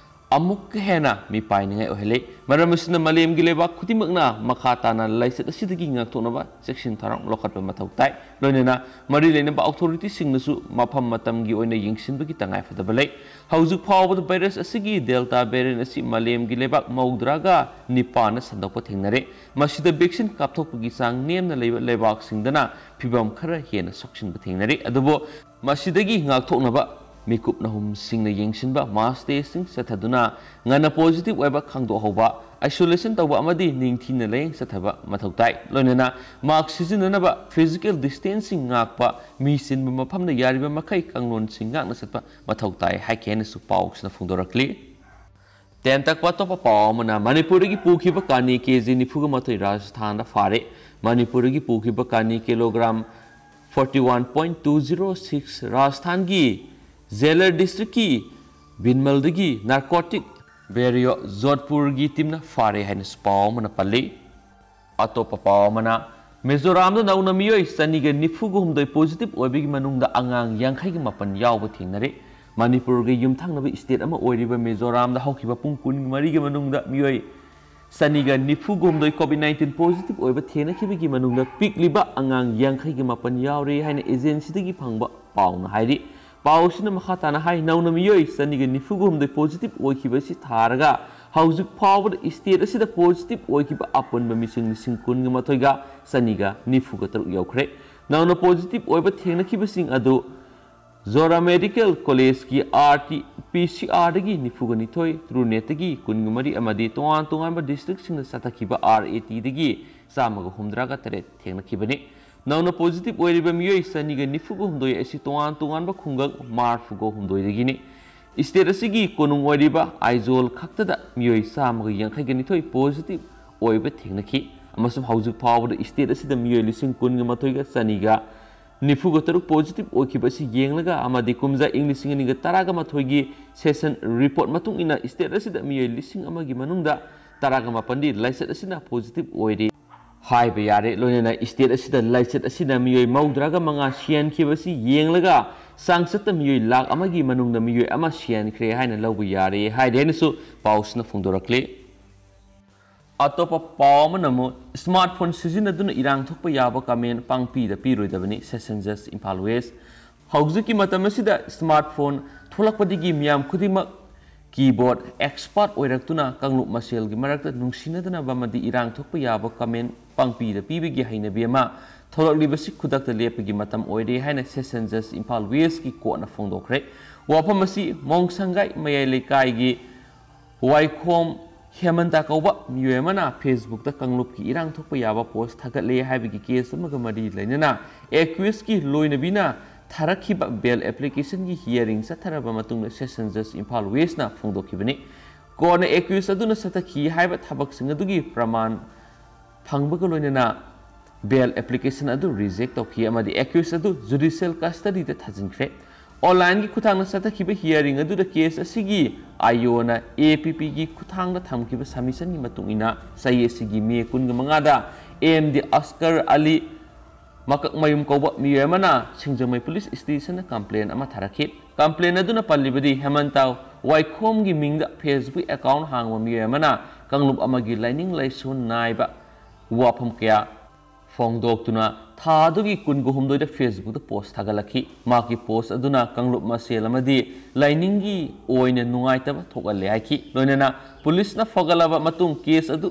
ꯑꯃꯨꯛꯀ ꯍꯦꯟꯅ ꯃꯤꯄꯥꯏꯅꯤꯡꯉꯥꯏ ꯑꯣꯏꯍꯜꯂꯤ꯫ ꯃꯔꯝ ꯑꯁꯤꯅ ꯃꯥꯂꯦꯝꯒꯤ ꯂꯩꯕꯥꯛ ꯈꯨꯗꯤꯡꯃꯛꯅ ꯃꯈꯥ ꯇꯥꯅ ꯂꯥꯏꯆꯠ ꯑꯁꯤꯗꯒꯤ ꯉꯥꯛꯊꯣꯛꯅꯕ ꯆꯦꯛꯁꯤꯟ ꯊꯧꯔꯥꯡ ꯂꯧꯈꯠꯄ ꯃꯊꯧ ꯇꯥꯏ꯫ ꯂꯣꯏꯅꯅ ꯃꯔꯤ ꯂꯩꯅꯕ ꯑꯣꯊꯣꯔꯤꯇꯤꯁꯤꯡꯅꯁꯨ ꯃꯐꯝ ꯃꯇꯝꯒꯤ ꯑꯣꯏꯅ ꯌꯦꯡꯁꯤꯟꯕꯒꯤ ꯇꯉꯥꯏꯐꯗꯕ ꯂꯩ꯫ ꯍꯧꯖꯤꯛ ꯐꯥꯎꯕꯗ ꯚꯥꯏꯔꯁ ꯑꯁꯤꯒꯤ ꯗꯦꯜꯇꯥ ꯚꯦꯔꯤꯌꯦꯟ ꯑꯁꯤ ꯃꯥꯂꯦꯝꯒꯤ ꯂꯩꯕꯥꯛ ꯃꯧꯗ꯭ꯔꯥꯒ ꯅꯤꯄꯥꯟꯗ ꯁꯟꯗꯣꯛꯄ ꯊꯦꯡꯅꯔꯦ꯫ ꯃꯁꯤꯗ ꯚꯦꯛꯁꯤꯟ ꯀꯥꯞꯊꯣꯛꯄꯒꯤ ꯆꯥꯡ ꯅꯦꯝꯅ ꯂꯩꯕ ꯂꯩꯕꯥꯛꯁꯤꯡꯗꯅ ꯐꯤꯚꯝ ꯈꯔ ꯍꯦꯟꯅ ꯁꯣꯛꯆꯤꯟꯕ ꯊꯦꯡꯅꯔꯤ꯫ ꯑꯗꯨꯕꯨ ꯃꯁꯤꯗꯒꯤ ꯉꯥꯛꯊꯣꯛꯅꯕ ꯃꯤꯀꯨꯞ ꯅꯍꯨꯝꯁꯤꯡꯅ ꯌꯦꯡꯁꯤꯟꯕ, ꯃꯥꯁ ꯇꯦꯁꯁꯤꯡ ꯆꯠꯊꯗꯨꯅ ꯉꯟꯅ ꯄꯣꯖꯤꯇꯤꯚ ꯑꯣꯏꯕ ꯈꯪꯗꯣꯛꯍꯧꯕ, ꯑꯥꯏꯁꯣꯂꯦꯁꯟ ꯇꯧꯕ ꯑꯃꯗꯤ ꯅꯤꯡꯊꯤꯅ ꯂꯥꯌꯦꯡ ꯆꯠꯊꯕ ꯃꯊꯧ ꯇꯥꯏ꯫ ꯂꯣꯏꯅꯅ ꯃꯥꯁꯛ ꯁꯤꯖꯤꯟꯅꯅꯕ, ꯐꯤꯖꯤꯀꯦꯜ ꯗꯤꯁꯇꯦꯟꯁꯤꯡ ꯉꯥꯛꯄ, ꯃꯤ ꯆꯤꯟꯕ ꯃꯐꯝꯗ ꯌꯥꯔꯤꯕ ꯃꯈꯩ ꯀꯥꯡꯂꯣꯟꯁꯤꯡ ꯉꯥꯛꯅ ꯆꯠꯄ ꯃꯊꯧ ꯇꯥꯏ ꯍꯥꯏꯈꯤ ꯍꯥꯏꯅꯁꯨ ꯄꯥꯎꯁꯤꯅ ꯐꯣꯡꯗꯣꯔꯛꯂꯤ꯫ ꯇꯦꯟ ꯇꯛꯄ ꯑꯇꯣꯞꯄ ꯄꯥꯎ ꯑꯃꯅ ꯃꯅꯤꯄꯨꯔꯗꯒꯤ ꯄꯨꯈꯤꯕ ꯀꯥꯅꯤ ꯀꯦ ꯖꯤ ꯅꯤꯐꯨꯒ ꯃꯥꯊꯣꯏ ꯔꯥꯖꯁꯊꯥꯟꯗ ꯐꯥꯔꯦ꯫ ꯃꯅꯤꯄꯨꯔꯗꯒꯤ ꯄꯨꯈꯤꯕ ꯀꯥꯅꯤ kilogram forty one point two zero six ꯔꯥꯖꯁꯊꯥꯟꯒꯤ ꯖꯦꯂꯔ ꯗꯤꯁꯇ꯭ꯔꯤꯛꯀꯤ ꯕꯤꯟꯃꯜꯗꯒꯤ ꯅꯥꯔꯀꯣꯇꯤꯛ ꯕ꯭ꯌꯨꯔꯣ ꯖꯣꯙꯄꯨꯔꯒꯤ ꯇꯤꯝꯅ ꯐꯥꯔꯦ ꯍꯥꯏꯅꯁꯨ ꯄꯥꯎ ꯑꯃꯅ ꯄꯜꯂꯤ꯫ ꯑꯇꯣꯞꯄ ꯄꯥꯎ ꯑꯃꯅ, ꯃꯤꯖꯣꯔꯥꯝꯗ ꯅꯧꯅ ꯃꯤꯑꯣꯏ ꯆꯅꯤꯒ ꯅꯤꯐꯨꯒ ꯍꯨꯝꯗꯣꯏ ꯄꯣꯖꯤꯇꯤꯚ ꯑꯣꯏꯕꯒꯤ ꯃꯅꯨꯡꯗ ꯑꯉꯥꯡ ꯌꯥꯡꯈꯩꯒ ꯃꯥꯄꯟ ꯌꯥꯎꯕ ꯊꯦꯡꯅꯔꯦ꯫ ꯃꯅꯤꯄꯨꯔꯒ ꯌꯨꯝꯊꯪꯅꯕ ꯁ꯭ꯇꯦꯠ ꯑꯃ ꯑꯣꯏꯔꯤꯕ ꯃꯤꯖꯣꯔꯥꯝꯗ ꯍꯧꯈꯤꯕ ꯄꯨꯡ ꯀꯨꯟꯃꯔꯤꯒꯤ ꯃꯅꯨꯡꯗ ꯃꯤꯑꯣꯏ ꯆꯅꯤꯒ ꯅꯤꯐꯨꯒ ꯍꯨꯝꯗꯣꯏ ꯀꯣꯚꯤꯗ ꯅꯥꯏꯟꯇꯤꯟ ꯄꯣꯖꯤꯇꯤꯚ ꯑꯣꯏꯕ ꯊꯦꯡꯅꯈꯤꯕꯒꯤ ꯃꯅꯨꯡꯗ ꯄꯤꯛꯂꯤꯕ ꯑꯉꯥꯡ ꯌꯥꯡꯈꯩꯒ ꯃꯥꯄꯟ ꯌꯥꯎꯔꯦ ꯍꯥꯏꯅ ꯑꯦꯖꯦꯟꯁꯤꯗꯒꯤ ꯐꯪꯕ ꯄꯥꯎꯅ ꯍꯥꯏꯔꯤ꯫ ꯄꯥꯎ ꯑꯁꯤꯅ ꯃꯈꯥ ꯇꯥꯅ ꯍꯥꯏ, ꯅꯧꯅ ꯃꯤꯑꯣꯏ ꯆꯅꯤꯒ ꯅꯤꯐꯨꯒ ꯍꯨꯝꯗꯣꯏ ꯄꯣꯖꯤꯇꯤꯚ ꯑꯣꯏꯈꯤꯕ ꯑꯁꯤ ꯊꯥꯔꯒ ꯍꯧꯖꯤꯛ ꯐꯥꯎꯕꯗ ꯁ꯭ꯇꯦꯠ ꯑꯁꯤꯗ ꯄꯣꯖꯤꯇꯤꯚ ꯑꯣꯏꯈꯤꯕ ꯑꯄꯨꯟꯕ ꯃꯤꯁꯤꯡ ꯂꯤꯁꯤꯡ ꯀꯨꯟꯒ ꯃꯥꯊꯣꯏꯒ ꯆꯅꯤꯒ ꯅꯤꯐꯨꯒ ꯇꯔꯨꯛ ꯌꯧꯈ꯭ꯔꯦ꯫ ꯅꯧꯅ ꯄꯣꯖꯤꯇꯤꯚ ꯑꯣꯏꯕ ꯊꯦꯡꯅꯈꯤꯕꯁꯤꯡ ꯑꯗꯨ ꯖꯣꯔꯥ ꯃꯦꯗꯤꯀꯦꯜ ꯀꯣꯂꯦꯖꯀꯤ ꯑꯥꯔ ꯇꯤ ꯄꯤ ꯁꯤ ꯑꯥꯔꯗꯒꯤ ꯅꯤꯐꯨꯒ ꯅꯤꯊꯣꯏ, ꯇ꯭ꯔꯨꯅꯦꯠꯇꯒꯤ ꯀꯨꯟꯒ ꯃꯔꯤ ꯑꯃꯗꯤ ꯇꯣꯉꯥꯟ ꯇꯣꯉꯥꯟꯕ ꯗꯤꯁꯇ꯭ꯔꯤꯛꯁꯤꯡꯗ ꯆꯠꯊꯈꯤꯕ ꯑꯥꯔ ꯑꯦ ꯇꯤꯗꯒꯤ ꯆꯥꯝꯃꯒ ꯍꯨꯝꯗ꯭ꯔꯥꯒ ꯇꯔꯦꯠ ꯊꯦꯡꯅꯈꯤꯕꯅꯤ꯫ ꯅꯧꯅ ꯄꯣꯖꯤꯇꯤꯚ ꯑꯣꯏꯔꯤꯕ ꯃꯤꯑꯣꯏ ꯆꯅꯤꯒ ꯅꯤꯐꯨꯒ ꯍꯨꯝꯗꯣꯏ ꯑꯁꯤ ꯇꯣꯉꯥꯟ ꯇꯣꯉꯥꯟꯕ ꯈꯨꯡꯒꯪ ꯃꯔꯤꯐꯨꯒ ꯍꯨꯝꯗꯣꯏꯗꯒꯤꯅꯤ꯫ ꯏꯁꯇꯦꯠ ꯑꯁꯤꯒꯤ ꯀꯣꯅꯨꯡ ꯑꯣꯏꯔꯤꯕ ꯑꯥꯏꯖꯣꯜ ꯈꯛꯇꯗ ꯃꯤꯑꯣꯏ ꯆꯥꯝꯃꯒ ꯌꯥꯡꯈꯩꯒ ꯅꯤꯊꯣꯏ ꯄꯣꯖꯤꯇꯤꯚ ꯑꯣꯏꯕ ꯊꯦꯡꯅꯈꯤ ꯑꯃꯁꯨꯡ ꯍꯧꯖꯤꯛ ꯐꯥꯎꯕꯗ ꯏꯁꯇꯦꯠ ꯑꯁꯤꯗ ꯃꯤꯑꯣꯏ ꯂꯤꯁꯤꯡ ꯀꯨꯟꯒ ꯃꯥꯊꯣꯏꯒ ꯆꯅꯤꯒ ꯅꯤꯐꯨꯒ ꯇꯔꯨꯛ ꯄꯣꯖꯤꯇꯤꯚ ꯑꯣꯏꯈꯤꯕ ꯑꯁꯤ ꯌꯦꯡꯂꯒ ꯑꯃꯗꯤ ꯀꯨꯝꯖꯥ ꯏꯪ ꯂꯤꯁꯤꯡ ꯑꯅꯤꯒ ꯇꯔꯥꯒ ꯃꯥꯊꯣꯏꯒꯤ ꯁꯦꯁꯟ ꯔꯤꯄꯣꯔꯠ ꯃꯇꯨꯡ ꯏꯟꯅ ꯏꯁꯇꯦꯠ ꯑꯁꯤꯗ ꯃꯤꯑꯣꯏ ꯂꯤꯁꯤꯡ ꯑꯃꯒꯤ ꯃꯅꯨꯡꯗ ꯇꯔꯥꯒ ꯃꯥꯄꯟꯗꯤ ꯂꯥꯏꯆꯠ ꯑꯁꯤꯅ ꯄꯣꯖꯤꯇꯤꯚ ꯑꯣꯏꯔꯦ ꯍꯥꯏꯕ ꯌꯥꯔꯦ꯫ ꯂꯣꯏꯅꯅ ꯏꯁꯇꯦꯠ ꯑꯁꯤꯗ ꯂꯥꯏꯆꯠ ꯑꯁꯤꯅ ꯃꯤꯑꯣꯏ ꯃꯧꯗ꯭ꯔꯥꯒ ꯃꯉꯥ ꯁꯤꯍꯟꯈꯤꯕ ꯑꯁꯤ ꯌꯦꯡꯂꯒ ꯆꯥꯡꯆꯠꯇ ꯃꯤꯑꯣꯏ ꯂꯥꯈ ꯑꯃꯒꯤ ꯃꯅꯨꯡꯗ ꯃꯤꯑꯣꯏ ꯑꯃ ꯁꯤꯍꯟꯈ꯭ꯔꯦ ꯍꯥꯏꯅ ꯂꯧꯕ ꯌꯥꯔꯦ ꯍꯥꯏꯔꯦ ꯍꯥꯏꯅꯁꯨ ꯄꯥꯎꯁꯤꯅ ꯐꯣꯡꯗꯣꯔꯛꯂꯤ꯫ ꯑꯇꯣꯞꯄ ꯄꯥꯎ ꯑꯃꯅ ꯑꯃꯨꯛ ꯁ꯭ꯃꯥꯔꯠꯐꯣꯟ ꯁꯤꯖꯤꯟꯅꯗꯨꯅ ꯏꯔꯥꯡ ꯊꯣꯛꯄ ꯌꯥꯕ ꯀꯃꯦꯟ ꯄꯥꯡꯄꯤꯗ ꯄꯤꯔꯣꯏꯗꯕꯅꯤ, ꯁꯦꯁꯟ ꯖꯁ ꯏꯝꯐꯥꯜ ꯋꯦꯁ꯫ ꯍꯧꯖꯤꯛꯀꯤ ꯃꯇꯝ ꯑꯁꯤꯗ ꯁ꯭ꯃꯥꯔꯠꯐꯣꯟ ꯊꯣꯛꯂꯛꯄꯗꯒꯤ ꯃꯤꯌꯥꯝ ꯈꯨꯗꯤꯡꯃꯛ ꯀꯤꯕꯣꯔꯗ ꯑꯦꯛꯁꯄꯥꯔꯠ ꯑꯣꯏꯔꯛꯇꯨꯅ ꯀꯥꯡꯂꯨꯞ ꯃꯁꯦꯜꯒꯤ ꯃꯔꯛꯇ ꯅꯨꯡꯁꯤꯅꯗꯅꯕ ꯑꯃꯗꯤ ꯏꯔꯥꯡ ꯊꯣꯛꯄ ꯌꯥꯕ ꯀꯃꯦꯟ ꯄꯥꯡꯄꯤꯗ ꯄꯤꯕꯒꯤ ꯍꯩꯅꯕꯤ ꯑꯃ ꯊꯣꯛꯂꯛꯂꯤꯕꯁꯤ ꯈꯨꯗꯛꯇ ꯂꯦꯞꯄꯒꯤ ꯃꯇꯝ ꯑꯣꯏꯔꯦ ꯍꯥꯏꯅ ꯁꯦꯁꯟ ꯖꯁ ꯏꯝꯐꯥꯜ ꯋꯦꯁꯀꯤ ꯀꯣꯔꯠꯅ ꯐꯣꯡꯗꯣꯛꯈ꯭ꯔꯦ꯫ ꯋꯥꯐꯝ ꯑꯁꯤ ꯃꯣꯡꯁꯪꯒꯥꯏ ꯃꯌꯥꯏ ꯂꯩꯀꯥꯏꯒꯤ ꯋꯥꯏꯈꯣꯝ ꯍꯦꯃꯟꯇ ꯀꯧꯕ ꯃꯤꯑꯣꯏ ꯑꯃꯅ ꯐꯦꯁꯕꯨꯛꯇ ꯀꯥꯡꯂꯨꯞꯀꯤ ꯏꯔꯥꯡ ꯊꯣꯛꯄ ꯌꯥꯕ ꯄꯣꯁ ꯊꯥꯒꯠꯂꯦ ꯍꯥꯏꯕꯒꯤ ꯀꯦꯁ ꯑꯃꯒ ꯃꯔꯤ ꯂꯩꯅꯅ ꯑꯦꯀ꯭ꯌꯨꯁꯀꯤ ꯂꯣꯏꯅꯕꯤꯅ ꯊꯥꯔꯛꯈꯤꯕ ꯕꯦꯜ ꯑꯦꯄ꯭ꯂꯤꯀꯦꯁꯟꯒꯤ ꯍꯤꯌꯥꯔꯤꯡ ꯆꯠꯊꯔꯕ ꯃꯇꯨꯡꯗ ꯁꯦꯁꯟ ꯖꯁ ꯏꯝꯐꯥꯜ ꯋꯦꯁꯅ ꯐꯣꯡꯗꯣꯛꯈꯤꯕꯅꯤ꯫ ꯀꯣꯔꯠꯅ ꯑꯦꯀ꯭ꯌꯨꯁ ꯑꯗꯨꯅ ꯆꯠꯊꯈꯤ ꯍꯥꯏꯕ ꯊꯕꯛꯁꯤꯡ ꯑꯗꯨꯒꯤ ꯄ꯭ꯔꯃꯥꯟ ꯐꯪꯕꯒ ꯂꯣꯏꯅꯅ ꯕꯦꯜ ꯑꯦꯄ꯭ꯂꯤꯀꯦꯁꯟ ꯑꯗꯨ ꯔꯤꯖꯦꯛ ꯇꯧꯈꯤ ꯑꯃꯗꯤ ꯑꯦꯀ꯭ꯌꯨꯁ ꯑꯗꯨ ꯖꯨꯗꯤꯁꯤꯌꯦꯜ ꯀꯁꯇꯗꯤꯗ ꯊꯥꯖꯤꯟꯈ꯭ꯔꯦ꯫ ꯑꯣꯟꯂꯥꯏꯟꯒꯤ ꯈꯨꯠꯊꯥꯡꯗ ꯆꯠꯊꯈꯤꯕ ꯍꯤꯌꯥꯔꯤꯡ ꯑꯗꯨꯗ ꯀꯦꯁ ꯑꯁꯤꯒꯤ ꯑꯥꯏ ꯑꯣꯅ ꯑꯦ ꯄꯤ ꯄꯤꯒꯤ ꯈꯨꯠꯊꯥꯡꯗ ꯊꯝꯈꯤꯕ ꯁꯕꯃꯤꯁꯟꯒꯤ ꯃꯇꯨꯡ ꯏꯟꯅ ꯆꯍꯤ ꯑꯁꯤꯒꯤ ꯃꯦ ꯀꯨꯟꯒ ꯃꯉꯥꯗ ꯑꯦ ꯑꯦꯝ ꯗꯤ ꯑꯁꯀꯔ ꯑꯂꯤ ꯃꯀꯛꯃꯌꯨꯝ ꯀꯧꯕ ꯃꯤꯑꯣꯏ ꯑꯃꯅ ꯁꯤꯡꯖꯃꯩ ꯄꯨꯂꯤꯁ ꯁ꯭ꯇꯦꯁꯟꯗ ꯀꯝꯄ꯭ꯂꯦꯟ ꯑꯃ ꯊꯥꯔꯛꯈꯤ꯫ ꯀꯝꯄ꯭ꯂꯦꯟ ꯑꯗꯨꯅ ꯄꯜꯂꯤꯕꯗꯤ ꯍꯦꯃꯟꯇ ꯋꯥꯏꯈꯣꯝꯒꯤ ꯃꯤꯡꯗ ꯐꯦꯁꯕꯨꯛ ꯑꯦꯀꯥꯎꯟ ꯍꯥꯡꯕ ꯃꯤꯑꯣꯏ ꯑꯃꯅ ꯀꯥꯡꯂꯨꯞ ꯑꯃꯒꯤ ꯂꯥꯏꯅꯤꯡ ꯂꯥꯏꯁꯣꯟ ꯅꯥꯏꯕ ꯋꯥꯐꯝ ꯀꯌꯥ ꯐꯣꯡꯗꯣꯛꯇꯨꯅ ꯊꯥ ꯑꯗꯨꯒꯤ ꯀꯨꯟꯒ ꯍꯨꯝꯗꯣꯏꯗ ꯐꯦꯁꯕꯨꯛꯇ ꯄꯣꯁ ꯊꯥꯒꯠꯂꯛꯈꯤ꯫ ꯃꯍꯥꯛꯀꯤ ꯄꯣꯁ ꯑꯗꯨꯅ ꯀꯥꯡꯂꯨꯞ ꯃꯁꯦꯜ ꯑꯃꯗꯤ ꯂꯥꯏꯅꯤꯡꯒꯤ ꯑꯣꯏꯅ ꯅꯨꯡꯉꯥꯏꯇꯕ ꯊꯣꯛꯍꯜꯂꯦ ꯍꯥꯏꯈꯤ꯫ ꯂꯣꯏꯅꯅ ꯄꯨꯂꯤꯁꯅ ꯐꯒꯠꯂꯕ ꯃꯇꯨꯡ ꯀꯦꯁ ꯑꯗꯨ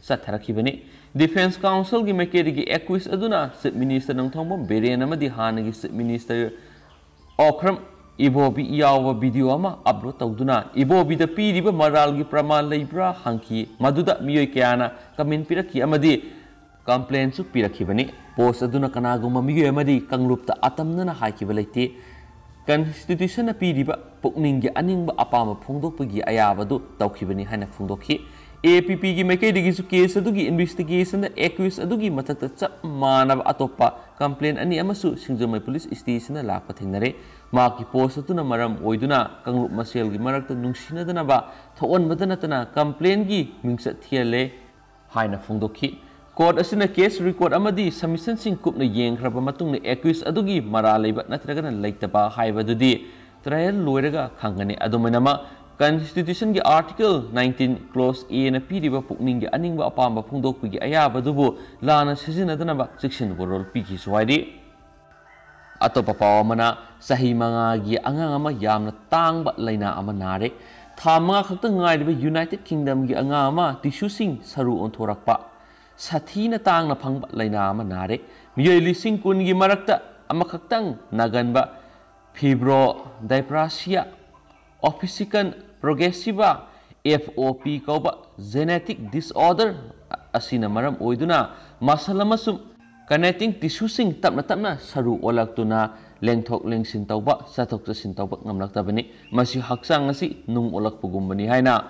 ꯆꯠꯊꯔꯛꯈꯤꯕꯅꯤ꯫ ꯗꯤꯐꯦꯟꯁ ꯀꯥꯎꯟꯁꯤꯜꯒꯤ ꯃꯥꯏꯀꯩꯗꯒꯤ ꯑꯦꯀ꯭ꯌꯨꯁ ꯑꯗꯨꯅ ꯆꯤꯐ ꯃꯤꯅꯤꯁꯇꯔ ꯅꯣꯡꯊꯣꯝꯕꯝ ꯕꯤꯔꯦꯟ ꯑꯃꯗꯤ ꯍꯥꯟꯅꯒꯤ ꯆꯤꯐ ꯃꯤꯅꯤꯁꯇꯔ ꯑꯣꯈ꯭ꯔꯝ ꯏꯕꯣꯕꯤ ꯌꯥꯎꯕ ꯚꯤꯗꯤꯑꯣ ꯑꯃ ꯑꯞꯂꯣꯗ ꯇꯧꯗꯨꯅ ꯏꯕꯣꯕꯤꯗ ꯄꯤꯔꯤꯕ ꯃꯔꯥꯜꯒꯤ ꯄ꯭ꯔꯃꯥꯟ ꯂꯩꯕ꯭ꯔꯥ ꯍꯪꯈꯤ꯫ ꯃꯗꯨꯗ ꯃꯤꯑꯣꯏ ꯀꯌꯥꯅ ꯀꯃꯦꯟ ꯄꯤꯔꯛꯈꯤ ꯑꯃꯗꯤ ꯀꯝꯄ꯭ꯂꯦꯟꯁꯨ ꯄꯤꯔꯛꯈꯤꯕꯅꯤ꯫ ꯄꯣꯁ ꯑꯗꯨꯅ ꯀꯅꯥꯒꯨꯝꯕ ꯃꯤꯑꯣꯏ ꯑꯃꯗꯤ ꯀꯥꯡꯂꯨꯞꯇ ꯑꯇꯝꯅꯅ ꯍꯥꯏꯈꯤꯕ ꯂꯩꯇꯦ꯫ ꯀꯟꯁꯇꯤꯇ꯭ꯌꯨꯁꯟꯅ ꯄꯤꯔꯤꯕ ꯄꯨꯛꯅꯤꯡꯒꯤ ꯑꯅꯤꯡꯕ ꯑꯄꯥꯝꯕ ꯐꯣꯡꯗꯣꯛꯄꯒꯤ ꯑꯌꯥꯕꯗꯨ ꯇꯧꯈꯤꯕꯅꯤ ꯍꯥꯏꯅ ꯐꯣꯡꯗꯣꯛꯈꯤ꯫ ꯑꯦ ꯄꯤ ꯄꯤꯒꯤ ꯃꯥꯏꯀꯩꯗꯒꯤꯁꯨ ꯀꯦꯁ ꯑꯗꯨꯒꯤ ꯏꯟꯚꯦꯁꯇꯤꯒꯦꯁꯟꯗ ꯑꯦꯀ꯭ꯌꯨꯁ ꯑꯗꯨꯒꯤ ꯃꯊꯛꯇ ꯆꯞ ꯃꯥꯟꯅꯕ ꯑꯇꯣꯞꯄ ꯀꯝꯄ꯭ꯂꯦꯟ ꯑꯅꯤ ꯑꯃꯁꯨ ꯁꯤꯡꯖꯃꯩ ꯄꯨꯂꯤꯁ ꯁ꯭ꯇꯦꯁꯟꯗ ꯂꯥꯛꯄ ꯊꯦꯡꯅꯔꯦ꯫ ꯃꯍꯥꯛꯀꯤ ꯄꯣꯁ ꯑꯗꯨꯅ ꯃꯔꯝ ꯑꯣꯏꯗꯨꯅ ꯀꯥꯡꯂꯨꯞ ꯃꯁꯦꯜꯒꯤ ꯃꯔꯛꯇ ꯅꯨꯡꯁꯤꯅꯗꯅꯕ ꯊꯣꯛꯍꯟꯕꯗ ꯅꯠꯇꯅ ꯀꯝꯄ꯭ꯂꯦꯟꯒꯤ ꯃꯤꯡꯆꯠ ꯊꯤꯍꯜꯂꯦ ꯍꯥꯏꯅ ꯐꯣꯡꯗꯣꯛꯈꯤ꯫ ꯀꯣꯔꯠ ꯑꯁꯤꯅ ꯀꯦꯁ ꯔꯦꯀꯣꯔꯗ ꯑꯃꯗꯤ ꯁꯕꯃꯤꯁꯟꯁꯤꯡ ꯀꯨꯞꯅ ꯌꯦꯡꯈ꯭ꯔꯕ ꯃꯇꯨꯡꯗ ꯑꯦꯀ꯭ꯌꯨꯁ ꯑꯗꯨꯒꯤ ꯃꯔꯥꯜ ꯂꯩꯕ ꯅꯠꯇ꯭ꯔꯒꯅ ꯂꯩꯇꯕ ꯍꯥꯏꯕꯗꯨꯗꯤ ꯇ꯭ꯔꯥꯌꯦꯜ ꯂꯣꯏꯔꯒ ꯈꯪꯒꯅꯤ꯫ ꯑꯗꯨꯃꯥꯏꯅꯃꯛ ꯀꯟꯁꯇꯤꯇ꯭ꯌꯨꯁꯟꯒꯤ ꯑꯥꯔꯇꯤꯀꯜ ꯅꯥꯏꯟꯇꯤꯟ ꯀ꯭ꯂꯣꯁ ꯑꯦꯅ ꯄꯤꯔꯤꯕ ꯄꯨꯛꯅꯤꯡꯒꯤ ꯑꯅꯤꯡꯕ ꯑꯄꯥꯝꯕ ꯐꯣꯡꯗꯣꯛꯄꯒꯤ ꯑꯌꯥꯕꯗꯨꯕꯨ ꯂꯥꯟꯅ ꯁꯤꯖꯤꯟꯅꯗꯅꯕ ꯆꯦꯛꯁꯤꯟ ꯋꯥꯔꯣꯜ ꯄꯤꯈꯤꯁꯨ ꯍꯥꯏꯔꯤ꯫ ꯑꯇꯣꯞꯄ ꯄꯥꯎ ꯑꯃꯅ, ꯆꯍꯤ ꯃꯉꯥꯒꯤ ꯑꯉꯥꯡ ꯑꯃ ꯌꯥꯝꯅ ꯇꯥꯡꯕ ꯂꯥꯏꯅꯥ ꯑꯃ ꯅꯥꯔꯦ꯫ ꯊꯥ ꯃꯉꯥ ꯈꯛꯇ ꯉꯥꯏꯔꯤꯕ ꯌꯨꯅꯥꯏꯇꯦꯗ ꯀꯤꯡꯗꯝꯒꯤ ꯑꯉꯥꯡ ꯑꯃ ꯇꯤꯁꯨꯁꯤꯡ ꯁꯔꯨ ꯑꯣꯟꯊꯣꯔꯛꯄ, ꯁꯥꯊꯤꯅ ꯇꯥꯡꯅ ꯐꯪꯕ ꯂꯥꯏꯅꯥ ꯑꯃ ꯅꯥꯔꯦ꯫ ꯃꯤꯑꯣꯏ ꯂꯤꯁꯤꯡ ꯀꯨꯟꯒꯤ ꯃꯔꯛꯇ ꯑꯃꯈꯛꯇꯪ ꯅꯥꯒꯟꯕ ꯐꯤꯕ꯭ꯔꯣꯗꯥꯏꯄ꯭ꯔꯥꯁꯤꯌꯥ ꯑꯣꯐꯤꯁꯤꯀꯟ ꯄ꯭ꯔꯣꯒ꯭ꯔꯦꯁꯤꯚ, ꯑꯦꯐ ꯑꯣ ꯄꯤ ꯀꯧꯕ ꯖꯦꯅꯦꯇꯤꯛ ꯗꯤꯁꯑꯣꯔꯗꯔ ꯑꯁꯤꯅ ꯃꯔꯝ ꯑꯣꯏꯗꯨꯅ ꯃꯁꯜ ꯑꯃꯁꯨꯡ ꯀꯅꯦꯛꯇꯤꯡ ꯇꯤꯁꯨꯁꯤꯡ ꯇꯞꯅ ꯇꯞꯅ ꯁꯔꯨ ꯑꯣꯜꯂꯛꯇꯨꯅ ꯂꯦꯡꯊꯣꯛ ꯂꯦꯡꯁꯤꯟ ꯇꯧꯕ, ꯆꯠꯊꯣꯛ ꯆꯠꯁꯤꯟ ꯇꯧꯕ ꯉꯝꯂꯛꯇꯕꯅꯤ꯫ ꯃꯁꯤ ꯍꯛꯆꯥꯡ ꯑꯁꯤ ꯅꯨꯡ ꯑꯣꯜꯂꯛꯄꯒꯨꯝꯕꯅꯤ ꯍꯥꯏꯅ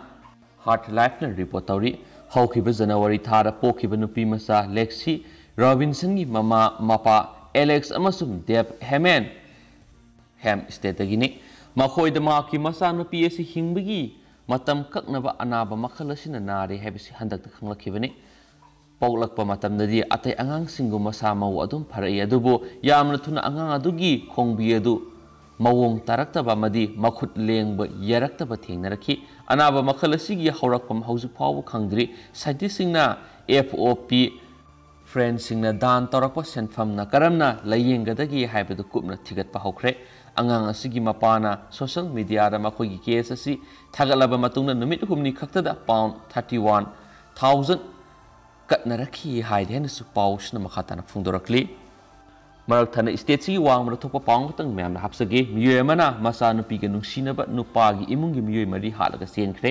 ꯍꯥꯔꯠ ꯂꯥꯏꯐꯅ ꯔꯤꯄꯣꯔꯠ ꯇꯧꯔꯤ꯫ ꯍꯧꯈꯤꯕ ꯖꯅꯋꯥꯔꯤ ꯊꯥꯗ ꯄꯣꯛꯈꯤꯕ ꯅꯨꯄꯤ ꯃꯆꯥ ꯂꯦꯛꯁꯤ ꯔꯣꯕꯤꯟꯁꯟꯒꯤ ꯃꯃꯥ ꯃꯄꯥ ꯑꯦꯂꯦꯛꯁ ꯑꯃꯁꯨꯡ ꯗꯦꯕ ꯍꯦꯃꯦꯟ ꯍꯦꯝ ꯁ꯭ꯇꯦꯗꯒꯤꯅꯤ꯫ ꯃꯈꯣꯏꯗ ꯃꯍꯥꯛꯀꯤ ꯃꯆꯥꯅꯨꯄꯤ ꯑꯁꯤ ꯍꯤꯡꯕꯒꯤ ꯃꯇꯝ ꯀꯛꯅꯕ ꯑꯅꯥꯕ ꯃꯈꯜ ꯑꯁꯤꯅ ꯅꯥꯔꯦ ꯍꯥꯏꯕꯁꯤ ꯍꯟꯗꯛꯇ ꯈꯪꯂꯛꯈꯤꯕꯅꯤ꯫ ꯄꯣꯛꯂꯛꯄ ꯃꯇꯝꯗꯗꯤ ꯑꯇꯩ ꯑꯉꯥꯡꯁꯤꯡꯒꯨꯝꯕ ꯁꯥ ꯃꯎ ꯑꯗꯨꯝ ꯐꯔꯛꯏ, ꯑꯗꯨꯕꯨ ꯌꯥꯝꯅ ꯊꯨꯅ ꯑꯉꯥꯡ ꯑꯗꯨꯒꯤ ꯈꯣꯡꯕꯤ ꯑꯗꯨ ꯃꯑꯣꯡ ꯇꯥꯔꯛꯇꯕ ꯑꯃꯗꯤ ꯃꯈꯨꯠ ꯂꯦꯡꯕ ꯌꯥꯔꯛꯇꯕ ꯊꯦꯡꯅꯔꯛꯈꯤ꯫ ꯑꯅꯥꯕ ꯃꯈꯜ ꯑꯁꯤꯒꯤ ꯍꯧꯔꯛꯐꯝ ꯍꯧꯖꯤꯛ ꯐꯥꯎꯕ ꯈꯪꯗ꯭ꯔꯤ꯫ ꯁꯥꯏꯟꯇꯤꯁꯁꯤꯡꯅ ꯑꯦꯐ ꯑꯣ ꯄꯤ ꯐ꯭ꯔꯦꯟꯁꯤꯡꯅ ꯗꯥꯟ ꯇꯧꯔꯛꯄ ꯁꯦꯟꯐꯝꯅ ꯀꯔꯝꯅ ꯂꯥꯌꯦꯡꯒꯗꯒꯦ ꯍꯥꯏꯕꯗꯨ ꯀꯨꯞꯅ ꯊꯤꯒꯠꯄ ꯍꯧꯈ꯭ꯔꯦ꯫ ꯑꯉꯥꯡ ꯑꯁꯤꯒꯤ ꯃꯄꯥꯅ ꯁꯣꯁꯤꯌꯦꯜ ꯃꯤꯗꯤꯌꯥꯗ ꯃꯈꯣꯏꯒꯤ ꯀꯦꯁ ꯑꯁꯤ ꯊꯥꯒꯠꯂꯕ ꯃꯇꯨꯡꯗ ꯅꯨꯃꯤꯠ ꯍꯨꯝꯅꯤ ꯈꯛꯇꯗ ꯄꯥꯎꯟ ꯊꯥꯔꯇꯤ ꯋꯥꯟ ꯊꯥꯎꯖꯟ ꯀꯠꯅꯔꯛꯈꯤ ꯍꯥꯏꯔꯤ ꯍꯥꯏꯅꯁꯨ ꯄꯥꯎꯁꯤꯅ ꯃꯈꯥ ꯇꯥꯅ ꯐꯣꯡꯗꯣꯔꯛꯂꯤ꯫ ꯃꯔꯛ ꯊꯠꯅ stateꯁꯤꯒꯤ ꯋꯥꯡꯃꯗ ꯊꯣꯛꯄ ꯄꯥꯎ ꯑꯃꯈꯛꯇꯪ ꯃꯌꯥꯝꯅ ꯍꯥꯞꯆꯒꯦ꯫ ꯃꯤꯑꯣꯏ ꯑꯃꯅ ꯃꯆꯥꯅꯨꯄꯤꯒ ꯅꯨꯡꯁꯤꯅꯕ ꯅꯨꯄꯥꯒꯤ ꯏꯃꯨꯡꯒꯤ ꯃꯤꯑꯣꯏ ꯃꯔꯤ ꯍꯥꯠꯂꯒ ꯆꯦꯟꯈ꯭ꯔꯦ꯫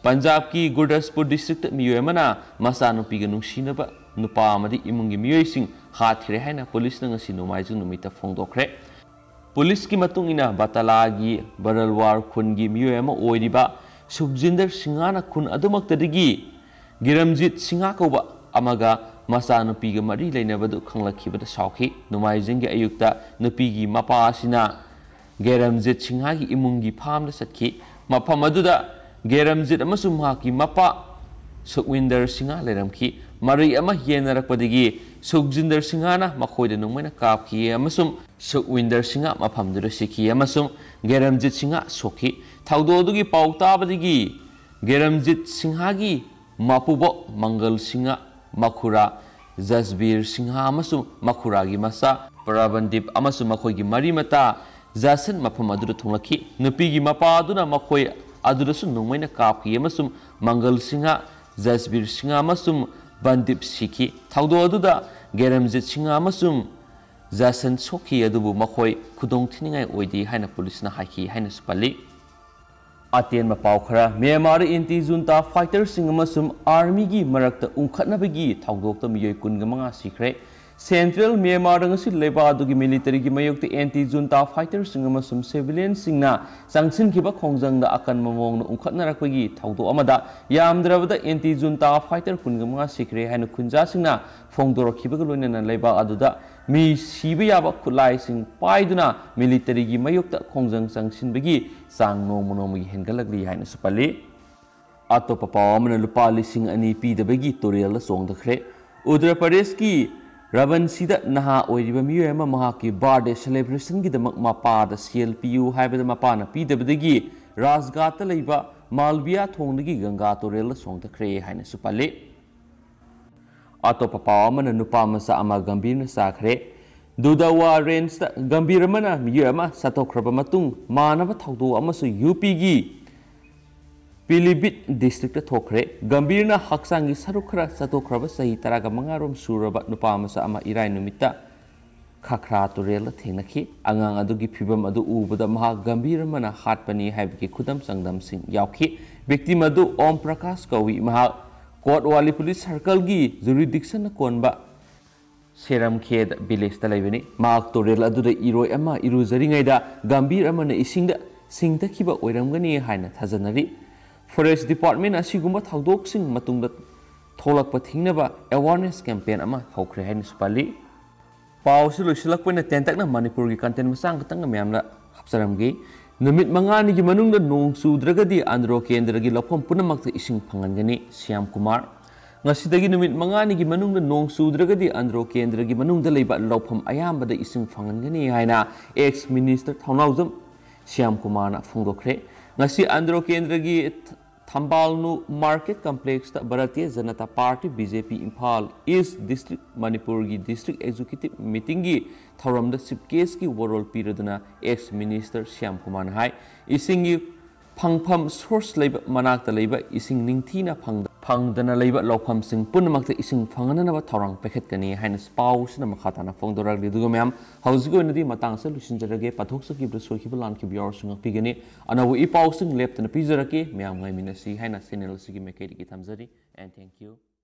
ꯄꯟꯖꯥꯕꯀꯤ ꯒꯨꯔꯗꯥꯁꯄꯨꯔ districtꯇ ꯃꯤꯑꯣꯏ ꯑꯃꯅ ꯃꯆꯥꯅꯨꯄꯤꯒ ꯅꯨꯡꯁꯤꯅꯕ ꯅꯨꯄꯥ ꯑꯃꯗꯤ ꯏꯃꯨꯡꯒꯤ ꯃꯤꯑꯣꯏꯁꯤꯡ ꯍꯥꯠꯈ꯭ꯔꯦ ꯍꯥꯏꯅ ꯄꯨꯂꯤꯁꯅ ꯉꯁꯤ ꯅꯣꯡꯃꯥꯏꯖꯤꯡ ꯅꯨꯃꯤꯠꯇ ꯐꯣꯡꯗꯣꯛꯈ꯭ꯔꯦ꯫ ꯄꯨꯂꯤꯁꯀꯤ ꯃꯇꯨꯡ ꯏꯟꯅ ꯕꯇꯥꯂꯥꯒꯤ ꯕꯔꯜꯋꯥꯔ ꯈꯨꯟꯒꯤ ꯃꯤꯑꯣꯏ ꯑꯃ ꯑꯣꯏꯔꯤꯕ ꯁꯨꯈꯖꯤꯟꯗꯔ ꯁꯤꯡꯍꯅ ꯈꯨꯟ ꯑꯗꯨꯃꯛꯇꯗꯒꯤ ꯒꯤꯔꯝꯖꯤꯠ ꯁꯤꯡꯍ ꯀꯧꯕ ꯑꯃꯒ ꯃꯆꯥꯅꯨꯄꯤꯒ ꯃꯔꯤ ꯂꯩꯅꯕꯗꯨ ꯈꯪꯂꯛꯈꯤꯕꯗ ꯁꯥꯎꯈꯤ꯫ ꯅꯣꯡꯃꯥꯏꯖꯤꯡꯒꯤ ꯑꯌꯨꯛꯇ ꯅꯨꯄꯤꯒꯤ ꯃꯄꯥ ꯑꯁꯤꯅ ꯒꯦꯔꯝꯖꯤꯠ ꯁꯤꯡꯍꯒꯤ ꯏꯃꯨꯡꯒꯤ ꯐꯥꯔꯝꯗ ꯆꯠꯈꯤ꯫ ꯃꯐꯝ ꯑꯗꯨꯗ ꯒꯦꯔꯝꯖꯤꯠ ꯑꯃꯁꯨꯡ ꯃꯍꯥꯛꯀꯤ ꯃꯄꯥ ꯁꯨꯈꯋꯤꯟꯗꯔ ꯁꯤꯡꯍ ꯂꯩꯔꯝꯈꯤ꯫ ꯃꯔꯩ ꯑꯃ ꯍꯦꯟꯅꯔꯛꯄꯗꯒꯤ ꯁꯨꯈꯖꯤꯟꯗꯔ ꯁꯤꯡꯍꯅ ꯃꯈꯣꯏꯗ ꯅꯣꯡꯃꯩꯅ ꯀꯥꯞꯈꯤ ꯑꯃꯁꯨꯡ ꯁꯨꯈꯋꯤꯟꯗꯔ ꯁꯤꯡꯍ ꯃꯐꯝꯗꯨꯗ ꯁꯤꯈꯤ ꯑꯃꯁꯨꯡ ꯒꯦꯔꯝꯖꯤꯠ ꯁꯤꯡꯍ ꯁꯣꯛꯈꯤ꯫ ꯊꯧꯗꯣꯛ ꯑꯗꯨꯒꯤ ꯄꯥꯎ ꯇꯥꯕꯗꯒꯤ ꯒꯦꯔꯝꯖꯤꯠ ꯁꯤꯡꯍꯒꯤ ꯃꯄꯨꯕꯣꯛ ꯃꯪꯒꯜ ꯁꯤꯡꯍ, ꯃꯈꯨꯔꯥ ꯖꯁꯕꯤꯔ ꯁꯤꯡꯍ ꯑꯃꯁꯨꯡ ꯃꯈꯨꯔꯥꯒꯤ ꯃꯆꯥ ꯄ꯭ꯔꯕꯟꯗꯤꯞ ꯑꯃꯁꯨꯡ ꯃꯈꯣꯏꯒꯤ ꯃꯔꯤ ꯃꯇꯥ ꯖꯥꯁꯟ ꯃꯐꯝ ꯑꯗꯨꯗ ꯊꯨꯡꯂꯛꯈꯤ꯫ ꯅꯨꯄꯤꯒꯤ ꯃꯄꯥ ꯑꯗꯨꯅ ꯃꯈꯣꯏ ꯑꯗꯨꯗꯁꯨ ꯅꯣꯡꯃꯩꯅ ꯀꯥꯞꯈꯤ ꯑꯃꯁꯨꯡ ꯃꯪꯒꯜ ꯁꯤꯡꯍ, ꯖꯁꯕꯤꯔ ꯁꯤꯡꯍ ꯑꯃꯁꯨꯡ ꯕꯟꯗꯤꯞ ꯁꯤꯈꯤ꯫ ꯊꯧꯗꯣꯛ ꯑꯗꯨꯗ ꯒꯦꯔꯝꯖꯤꯠ ꯁꯤꯡꯍ ꯑꯃꯁꯨꯡ ꯖꯥꯁꯟ ꯁꯣꯛꯈꯤ, ꯑꯗꯨꯕꯨ ꯃꯈꯣꯏ ꯈꯨꯗꯣꯡ ꯊꯤꯅꯤꯡꯉꯥꯏ ꯑꯣꯏꯗꯦ ꯍꯥꯏꯅ ꯄꯨꯂꯤꯁꯅ ꯍꯥꯏꯈꯤ ꯍꯥꯏꯅꯁꯨ ꯄꯜꯂꯤ꯫ ꯑꯇꯦꯟꯕ ꯄꯥꯎ ꯈꯔ꯫ ꯃ꯭ꯌꯥꯟꯃꯥꯔꯗ anti junta fighterꯁꯤꯡ ꯑꯃꯁꯨꯡ armyꯒꯤ ꯃꯔꯛꯇ ꯎꯪꯈꯠꯅꯕꯒꯤ ꯊꯧꯗꯣꯛꯇ ꯃꯤꯑꯣꯏ ꯀꯨꯟꯒ ꯃꯉꯥ ꯁꯤꯈ꯭ꯔꯦ꯫ Central ꯃ꯭ꯌꯥꯟꯃꯥꯔꯗ ꯉꯁꯤ ꯂꯩꯕꯥꯛ ꯑꯗꯨꯒꯤ militaryꯒꯤ ꯃꯥꯌꯣꯛꯇ anti junta fighterꯁꯤꯡ ꯑꯃꯁꯨꯡ civilianꯁꯤꯡꯅ ꯆꯪꯁꯤꯟꯈꯤꯕ ꯈꯣꯡꯖꯪꯗ ꯑꯀꯟꯕ ꯃꯑꯣꯡꯗ ꯎꯪꯈꯠꯅꯔꯛꯄꯒꯤ ꯊꯧꯗꯣꯛ ꯑꯃꯗ ꯌꯥꯝꯗ꯭ꯔꯕꯗ anti junta fighter ꯀꯨꯟꯒ ꯃꯉꯥ ꯁꯤꯈ꯭ꯔꯦ ꯍꯥꯏꯅ ꯈꯨꯟꯖꯥꯁꯤꯡꯅ ꯐꯣꯡꯗꯣꯔꯛꯈꯤꯕꯒ ꯂꯣꯏꯅꯅ ꯂꯩꯕꯥꯛ ꯑꯗꯨꯗ ꯃꯤ ꯁꯤꯕ ꯌꯥꯕ ꯈꯨꯠꯂꯥꯏꯁꯤꯡ ꯄꯥꯏꯗꯨꯅ militaryꯒꯤ ꯃꯥꯌꯣꯛꯇ ꯈꯣꯡꯖꯪ ꯆꯪꯁꯤꯟꯕꯒꯤ ꯆꯥꯡ ꯅꯣꯡꯃ ꯅꯣꯡꯃꯒꯤ ꯍꯦꯟꯒꯠꯂꯛꯂꯤ ꯍꯥꯏꯅꯁꯨ ꯄꯜꯂꯤ꯫ ꯑꯇꯣꯞꯄ ꯄꯥꯎ ꯑꯃꯅ ꯂꯨꯄꯥ ꯂꯤꯁꯤꯡ ꯑꯅꯤ ꯄꯤꯗꯕꯒꯤ ꯇꯨꯔꯦꯜꯗ ꯆꯣꯡꯊꯈ꯭ꯔꯦ꯫ ꯎꯠꯇꯔ ꯄ꯭ꯔꯗꯦꯁꯀꯤ ꯔꯥꯕꯟꯁꯤꯗ ꯅꯍꯥ ꯑꯣꯏꯔꯤꯕ ꯃꯤꯑꯣꯏ ꯑꯃ ꯃꯍꯥꯛꯀꯤ birthday celebrationꯒꯤꯗꯃꯛ ꯃꯄꯥꯗ ꯁꯦꯜ ꯄꯤꯌꯨ ꯍꯥꯏꯕꯗ ꯃꯄꯥꯅ ꯄꯤꯗꯕꯗꯒꯤ ꯔꯥꯖꯒꯥꯠꯇ ꯂꯩꯕ ꯃꯥꯜꯕꯤꯌꯥ ꯊꯣꯡꯗꯒꯤ ꯒꯪꯒꯥ ꯇꯨꯔꯦꯜꯗ ꯆꯣꯡꯊꯈ꯭ꯔꯦ ꯍꯥꯏꯅꯁꯨ ꯄꯜꯂꯤ꯫ ꯑꯇꯣꯞꯄ ꯄꯥꯎ ꯑꯃꯅ ꯅꯨꯄꯥ ꯃꯆꯥ ꯑꯃ ꯒꯝꯚꯤꯔꯅ ꯆꯥꯈ꯭ꯔꯦ꯫ ꯗꯨꯗꯥꯋꯥ ꯔꯦꯟꯖꯇ ꯒꯝꯚꯤꯔ ꯑꯃꯅ ꯃꯤꯑꯣꯏ ꯑꯃ ꯆꯥꯊꯣꯛꯈ꯭ꯔꯕ ꯃꯇꯨꯡ ꯃꯥꯟꯅꯕ ꯊꯧꯗꯣꯛ ꯑꯃꯁꯨ ꯌꯨ ꯄꯤꯒꯤ ꯄꯤꯂꯤꯚꯤꯠ districtꯇ ꯊꯣꯛꯈ꯭ꯔꯦ꯫ ꯒꯝꯚꯤꯔꯅ ꯍꯛꯆꯥꯡꯒꯤ ꯁꯔꯨꯛ ꯈꯔ ꯆꯥꯊꯣꯛꯈ꯭ꯔꯕ ꯆꯍꯤ ꯇꯔꯥꯒ ꯃꯉꯥ ꯔꯣꯝ ꯁꯨꯔꯕ ꯅꯨꯄꯥ ꯃꯆꯥ ꯑꯃ ꯏꯔꯥꯏ ꯅꯨꯃꯤꯠꯇ ꯈꯥꯈ꯭ꯔꯥ ꯇꯨꯔꯦꯜꯗ ꯊꯦꯡꯅꯈꯤ꯫ ꯑꯉꯥꯡ ꯑꯗꯨꯒꯤ ꯐꯤꯚꯝ ꯑꯗꯨ ꯎꯕꯗ ꯃꯍꯥꯛ ꯒꯝꯚꯤꯔ ꯑꯃꯅ ꯍꯥꯠꯄꯅꯤ ꯍꯥꯏꯕꯒꯤ ꯈꯨꯗꯝ ꯆꯥꯡꯗꯝꯁꯤꯡ ꯌꯥꯎꯈꯤ꯫ Victim ꯑꯗꯨ ꯑꯣꯝ ꯄ꯭ꯔꯀꯥꯁ ꯀꯧꯏ꯫ ꯃꯍꯥꯛ ꯀꯣꯠꯋꯥꯂꯤ ꯄꯨꯂꯤꯁ ꯁꯔꯀꯜꯒꯤ ꯖꯨꯔꯤꯗꯤꯛꯁꯟꯅ ꯀꯣꯟꯕ ꯁꯦꯔꯝꯈꯦꯗ ꯚꯤꯂꯦꯖꯇ ꯂꯩꯕꯅꯤ꯫ ꯃꯍꯥꯛ ꯇꯨꯔꯦꯜ ꯑꯗꯨꯗ ꯏꯔꯣꯏ ꯑꯃ ꯏꯔꯨꯖꯔꯤꯉꯩꯗ ꯒꯝꯚꯤꯔ ꯑꯃꯅ ꯏꯁꯤꯡꯗ ꯁꯤꯡꯊꯈꯤꯕ ꯑꯣꯏꯔꯝꯒꯅꯤ ꯍꯥꯏꯅ ꯊꯥꯖꯅꯔꯤ꯫ ꯐꯣꯔꯦꯁ ꯗꯤꯄꯥꯔꯠꯃꯦꯟꯅ ꯑꯁꯤꯒꯨꯝꯕ ꯊꯧꯗꯣꯛꯁꯤꯡ ꯃꯇꯨꯡꯗ ꯊꯣꯛꯂꯛꯄ ꯊꯤꯡꯅꯕ ꯑꯦꯋꯥꯔꯅꯦꯁ ꯀꯦꯝꯄꯦꯟ ꯑꯃ ꯍꯧꯈ꯭ꯔꯦ ꯍꯥꯏꯅꯁꯨ ꯄꯜꯂꯤ꯫ ꯄꯥꯎꯁꯤ ꯂꯣꯏꯁꯤꯜꯂꯛꯄ ꯑꯣꯏꯅ ꯇꯦꯟꯇꯛꯅ ꯃꯅꯤꯄꯨꯔꯒꯤ ꯀꯟꯇꯦꯟ ꯃꯆꯥ ꯈꯛꯇꯪꯒ ꯃꯌꯥꯝꯅ ꯍꯥꯞꯆꯔꯝꯒꯦ꯫ ꯅꯨꯃꯤꯠ ꯃꯉꯥꯅꯤꯒꯤ ꯃꯅꯨꯡꯗ ꯅꯣꯡ ꯆꯨꯗ꯭ꯔꯒꯗꯤ ꯑꯟꯗ꯭ꯔꯣ ꯀꯦꯟꯗ꯭ꯔꯒꯤ ꯂꯧꯐꯝ ꯄꯨꯝꯅꯃꯛꯇ ꯏꯁꯤꯡ ꯐꯪꯍꯟꯒꯅꯤ, ꯁ꯭ꯌꯥꯝ ꯀꯨꯃꯥꯔ꯫ ꯉꯁꯤꯗꯒꯤ ꯅꯨꯃꯤꯠ ꯃꯉꯥꯅꯤꯒꯤ ꯃꯅꯨꯡꯗ ꯅꯣꯡ ꯆꯨꯗ꯭ꯔꯒꯗꯤ ꯑꯟꯗ꯭ꯔꯣ ꯀꯦꯟꯗ꯭ꯔꯒꯤ ꯃꯅꯨꯡꯗ ꯂꯩꯕ ꯂꯧꯐꯝ ꯑꯌꯥꯝꯕꯗ ꯏꯁꯤꯡ ꯐꯪꯍꯟꯒꯅꯤ ꯍꯥꯏꯅ ꯑꯦꯛꯁ ꯃꯤꯅꯤꯁꯇꯔ ꯊꯧꯅꯥꯎꯖꯝ ꯁ꯭ꯌꯥꯝ ꯀꯨꯃꯥꯔꯅ ꯐꯣꯡꯗꯣꯛꯈ꯭ꯔꯦ꯫ ꯉꯁꯤ ꯑꯟꯗ꯭ꯔꯣ ꯀꯦꯟꯗ꯭ꯔꯒꯤ ꯊꯝꯕꯥꯜꯅꯨ market ꯀꯝꯄ꯭ꯂꯦꯛꯁꯇ Bharatiya Janata party, B J ꯄꯤ, ꯏꯝꯐꯥꯜ ꯏꯁ ꯗꯤꯁꯇ꯭ꯔꯤꯛ ꯃꯅꯤꯄꯨꯔꯒꯤ ꯗꯤꯁꯇ꯭ꯔꯤꯛ ꯑꯦꯛꯖꯤꯀ꯭ꯌꯨꯇꯤꯚ ꯃꯤꯇꯤꯡꯒꯤ ꯊꯧꯔꯝꯗ ꯆꯤꯐ ꯒꯦꯁꯀꯤ ꯋꯥꯔꯣꯜ ꯄꯤꯔꯗꯨꯅ ꯑꯦꯛꯁ ꯃꯤꯅꯤꯁꯇꯔ ꯁ꯭ꯌꯥꯝ ꯀꯨꯃꯥꯔꯅ ꯍꯥꯏ, ꯏꯁꯤꯡꯒꯤ ꯐꯪꯐꯝ ꯁꯣꯔꯁ ꯂꯩꯕ, ꯃꯅꯥꯛꯇ ꯂꯩꯕ ꯏꯁꯤꯡ ꯅꯤꯡꯊꯤꯅ ꯐꯪꯗ-, ꯐꯪꯗꯅ ꯂꯩꯕ ꯂꯧꯐꯝꯁꯤꯡ ꯄꯨꯝꯅꯃꯛꯇ ꯏꯁꯤꯡ ꯐꯪꯍꯟꯅꯅꯕ ꯊꯧꯔꯥꯡ ꯄꯥꯏꯈꯠꯀꯅꯤ ꯍꯥꯏꯅ ꯄꯥꯎꯁꯤꯅ ꯃꯈꯥ ꯇꯥꯅ ꯐꯣꯡꯗꯣꯔꯛꯂꯤ꯫ ꯑꯗꯨꯒ ꯃꯌꯥꯝ, ꯍꯧꯖꯤꯛꯀꯤ ꯑꯣꯏꯅꯗꯤ ꯃꯇꯥꯡꯁꯤꯗ ꯂꯣꯏꯁꯤꯟꯖꯔꯒꯦ꯫ ꯄꯥꯊꯣꯛꯆꯈꯤꯕꯗ ꯁꯣꯏꯈꯤꯕ ꯂꯥꯟꯈꯤꯕ ꯌꯥꯎꯔꯁꯨ ꯉꯥꯛꯄꯤꯒꯅꯤ꯫ ꯑꯅꯧꯕ ꯏ ꯄꯥꯎꯁꯤꯡ ꯂꯦꯞꯇꯅ ꯄꯤꯖꯔꯛꯀꯦ꯫ ꯃꯌꯥꯝ ꯉꯥꯏꯃꯤꯟꯅꯁꯤ ꯍꯥꯏꯅ ꯆꯦꯅꯦꯜ ꯑꯁꯤꯒꯤ ꯃꯥꯏꯀꯩꯗꯒꯤ ꯊꯝꯖꯔꯤ꯫ And thank you.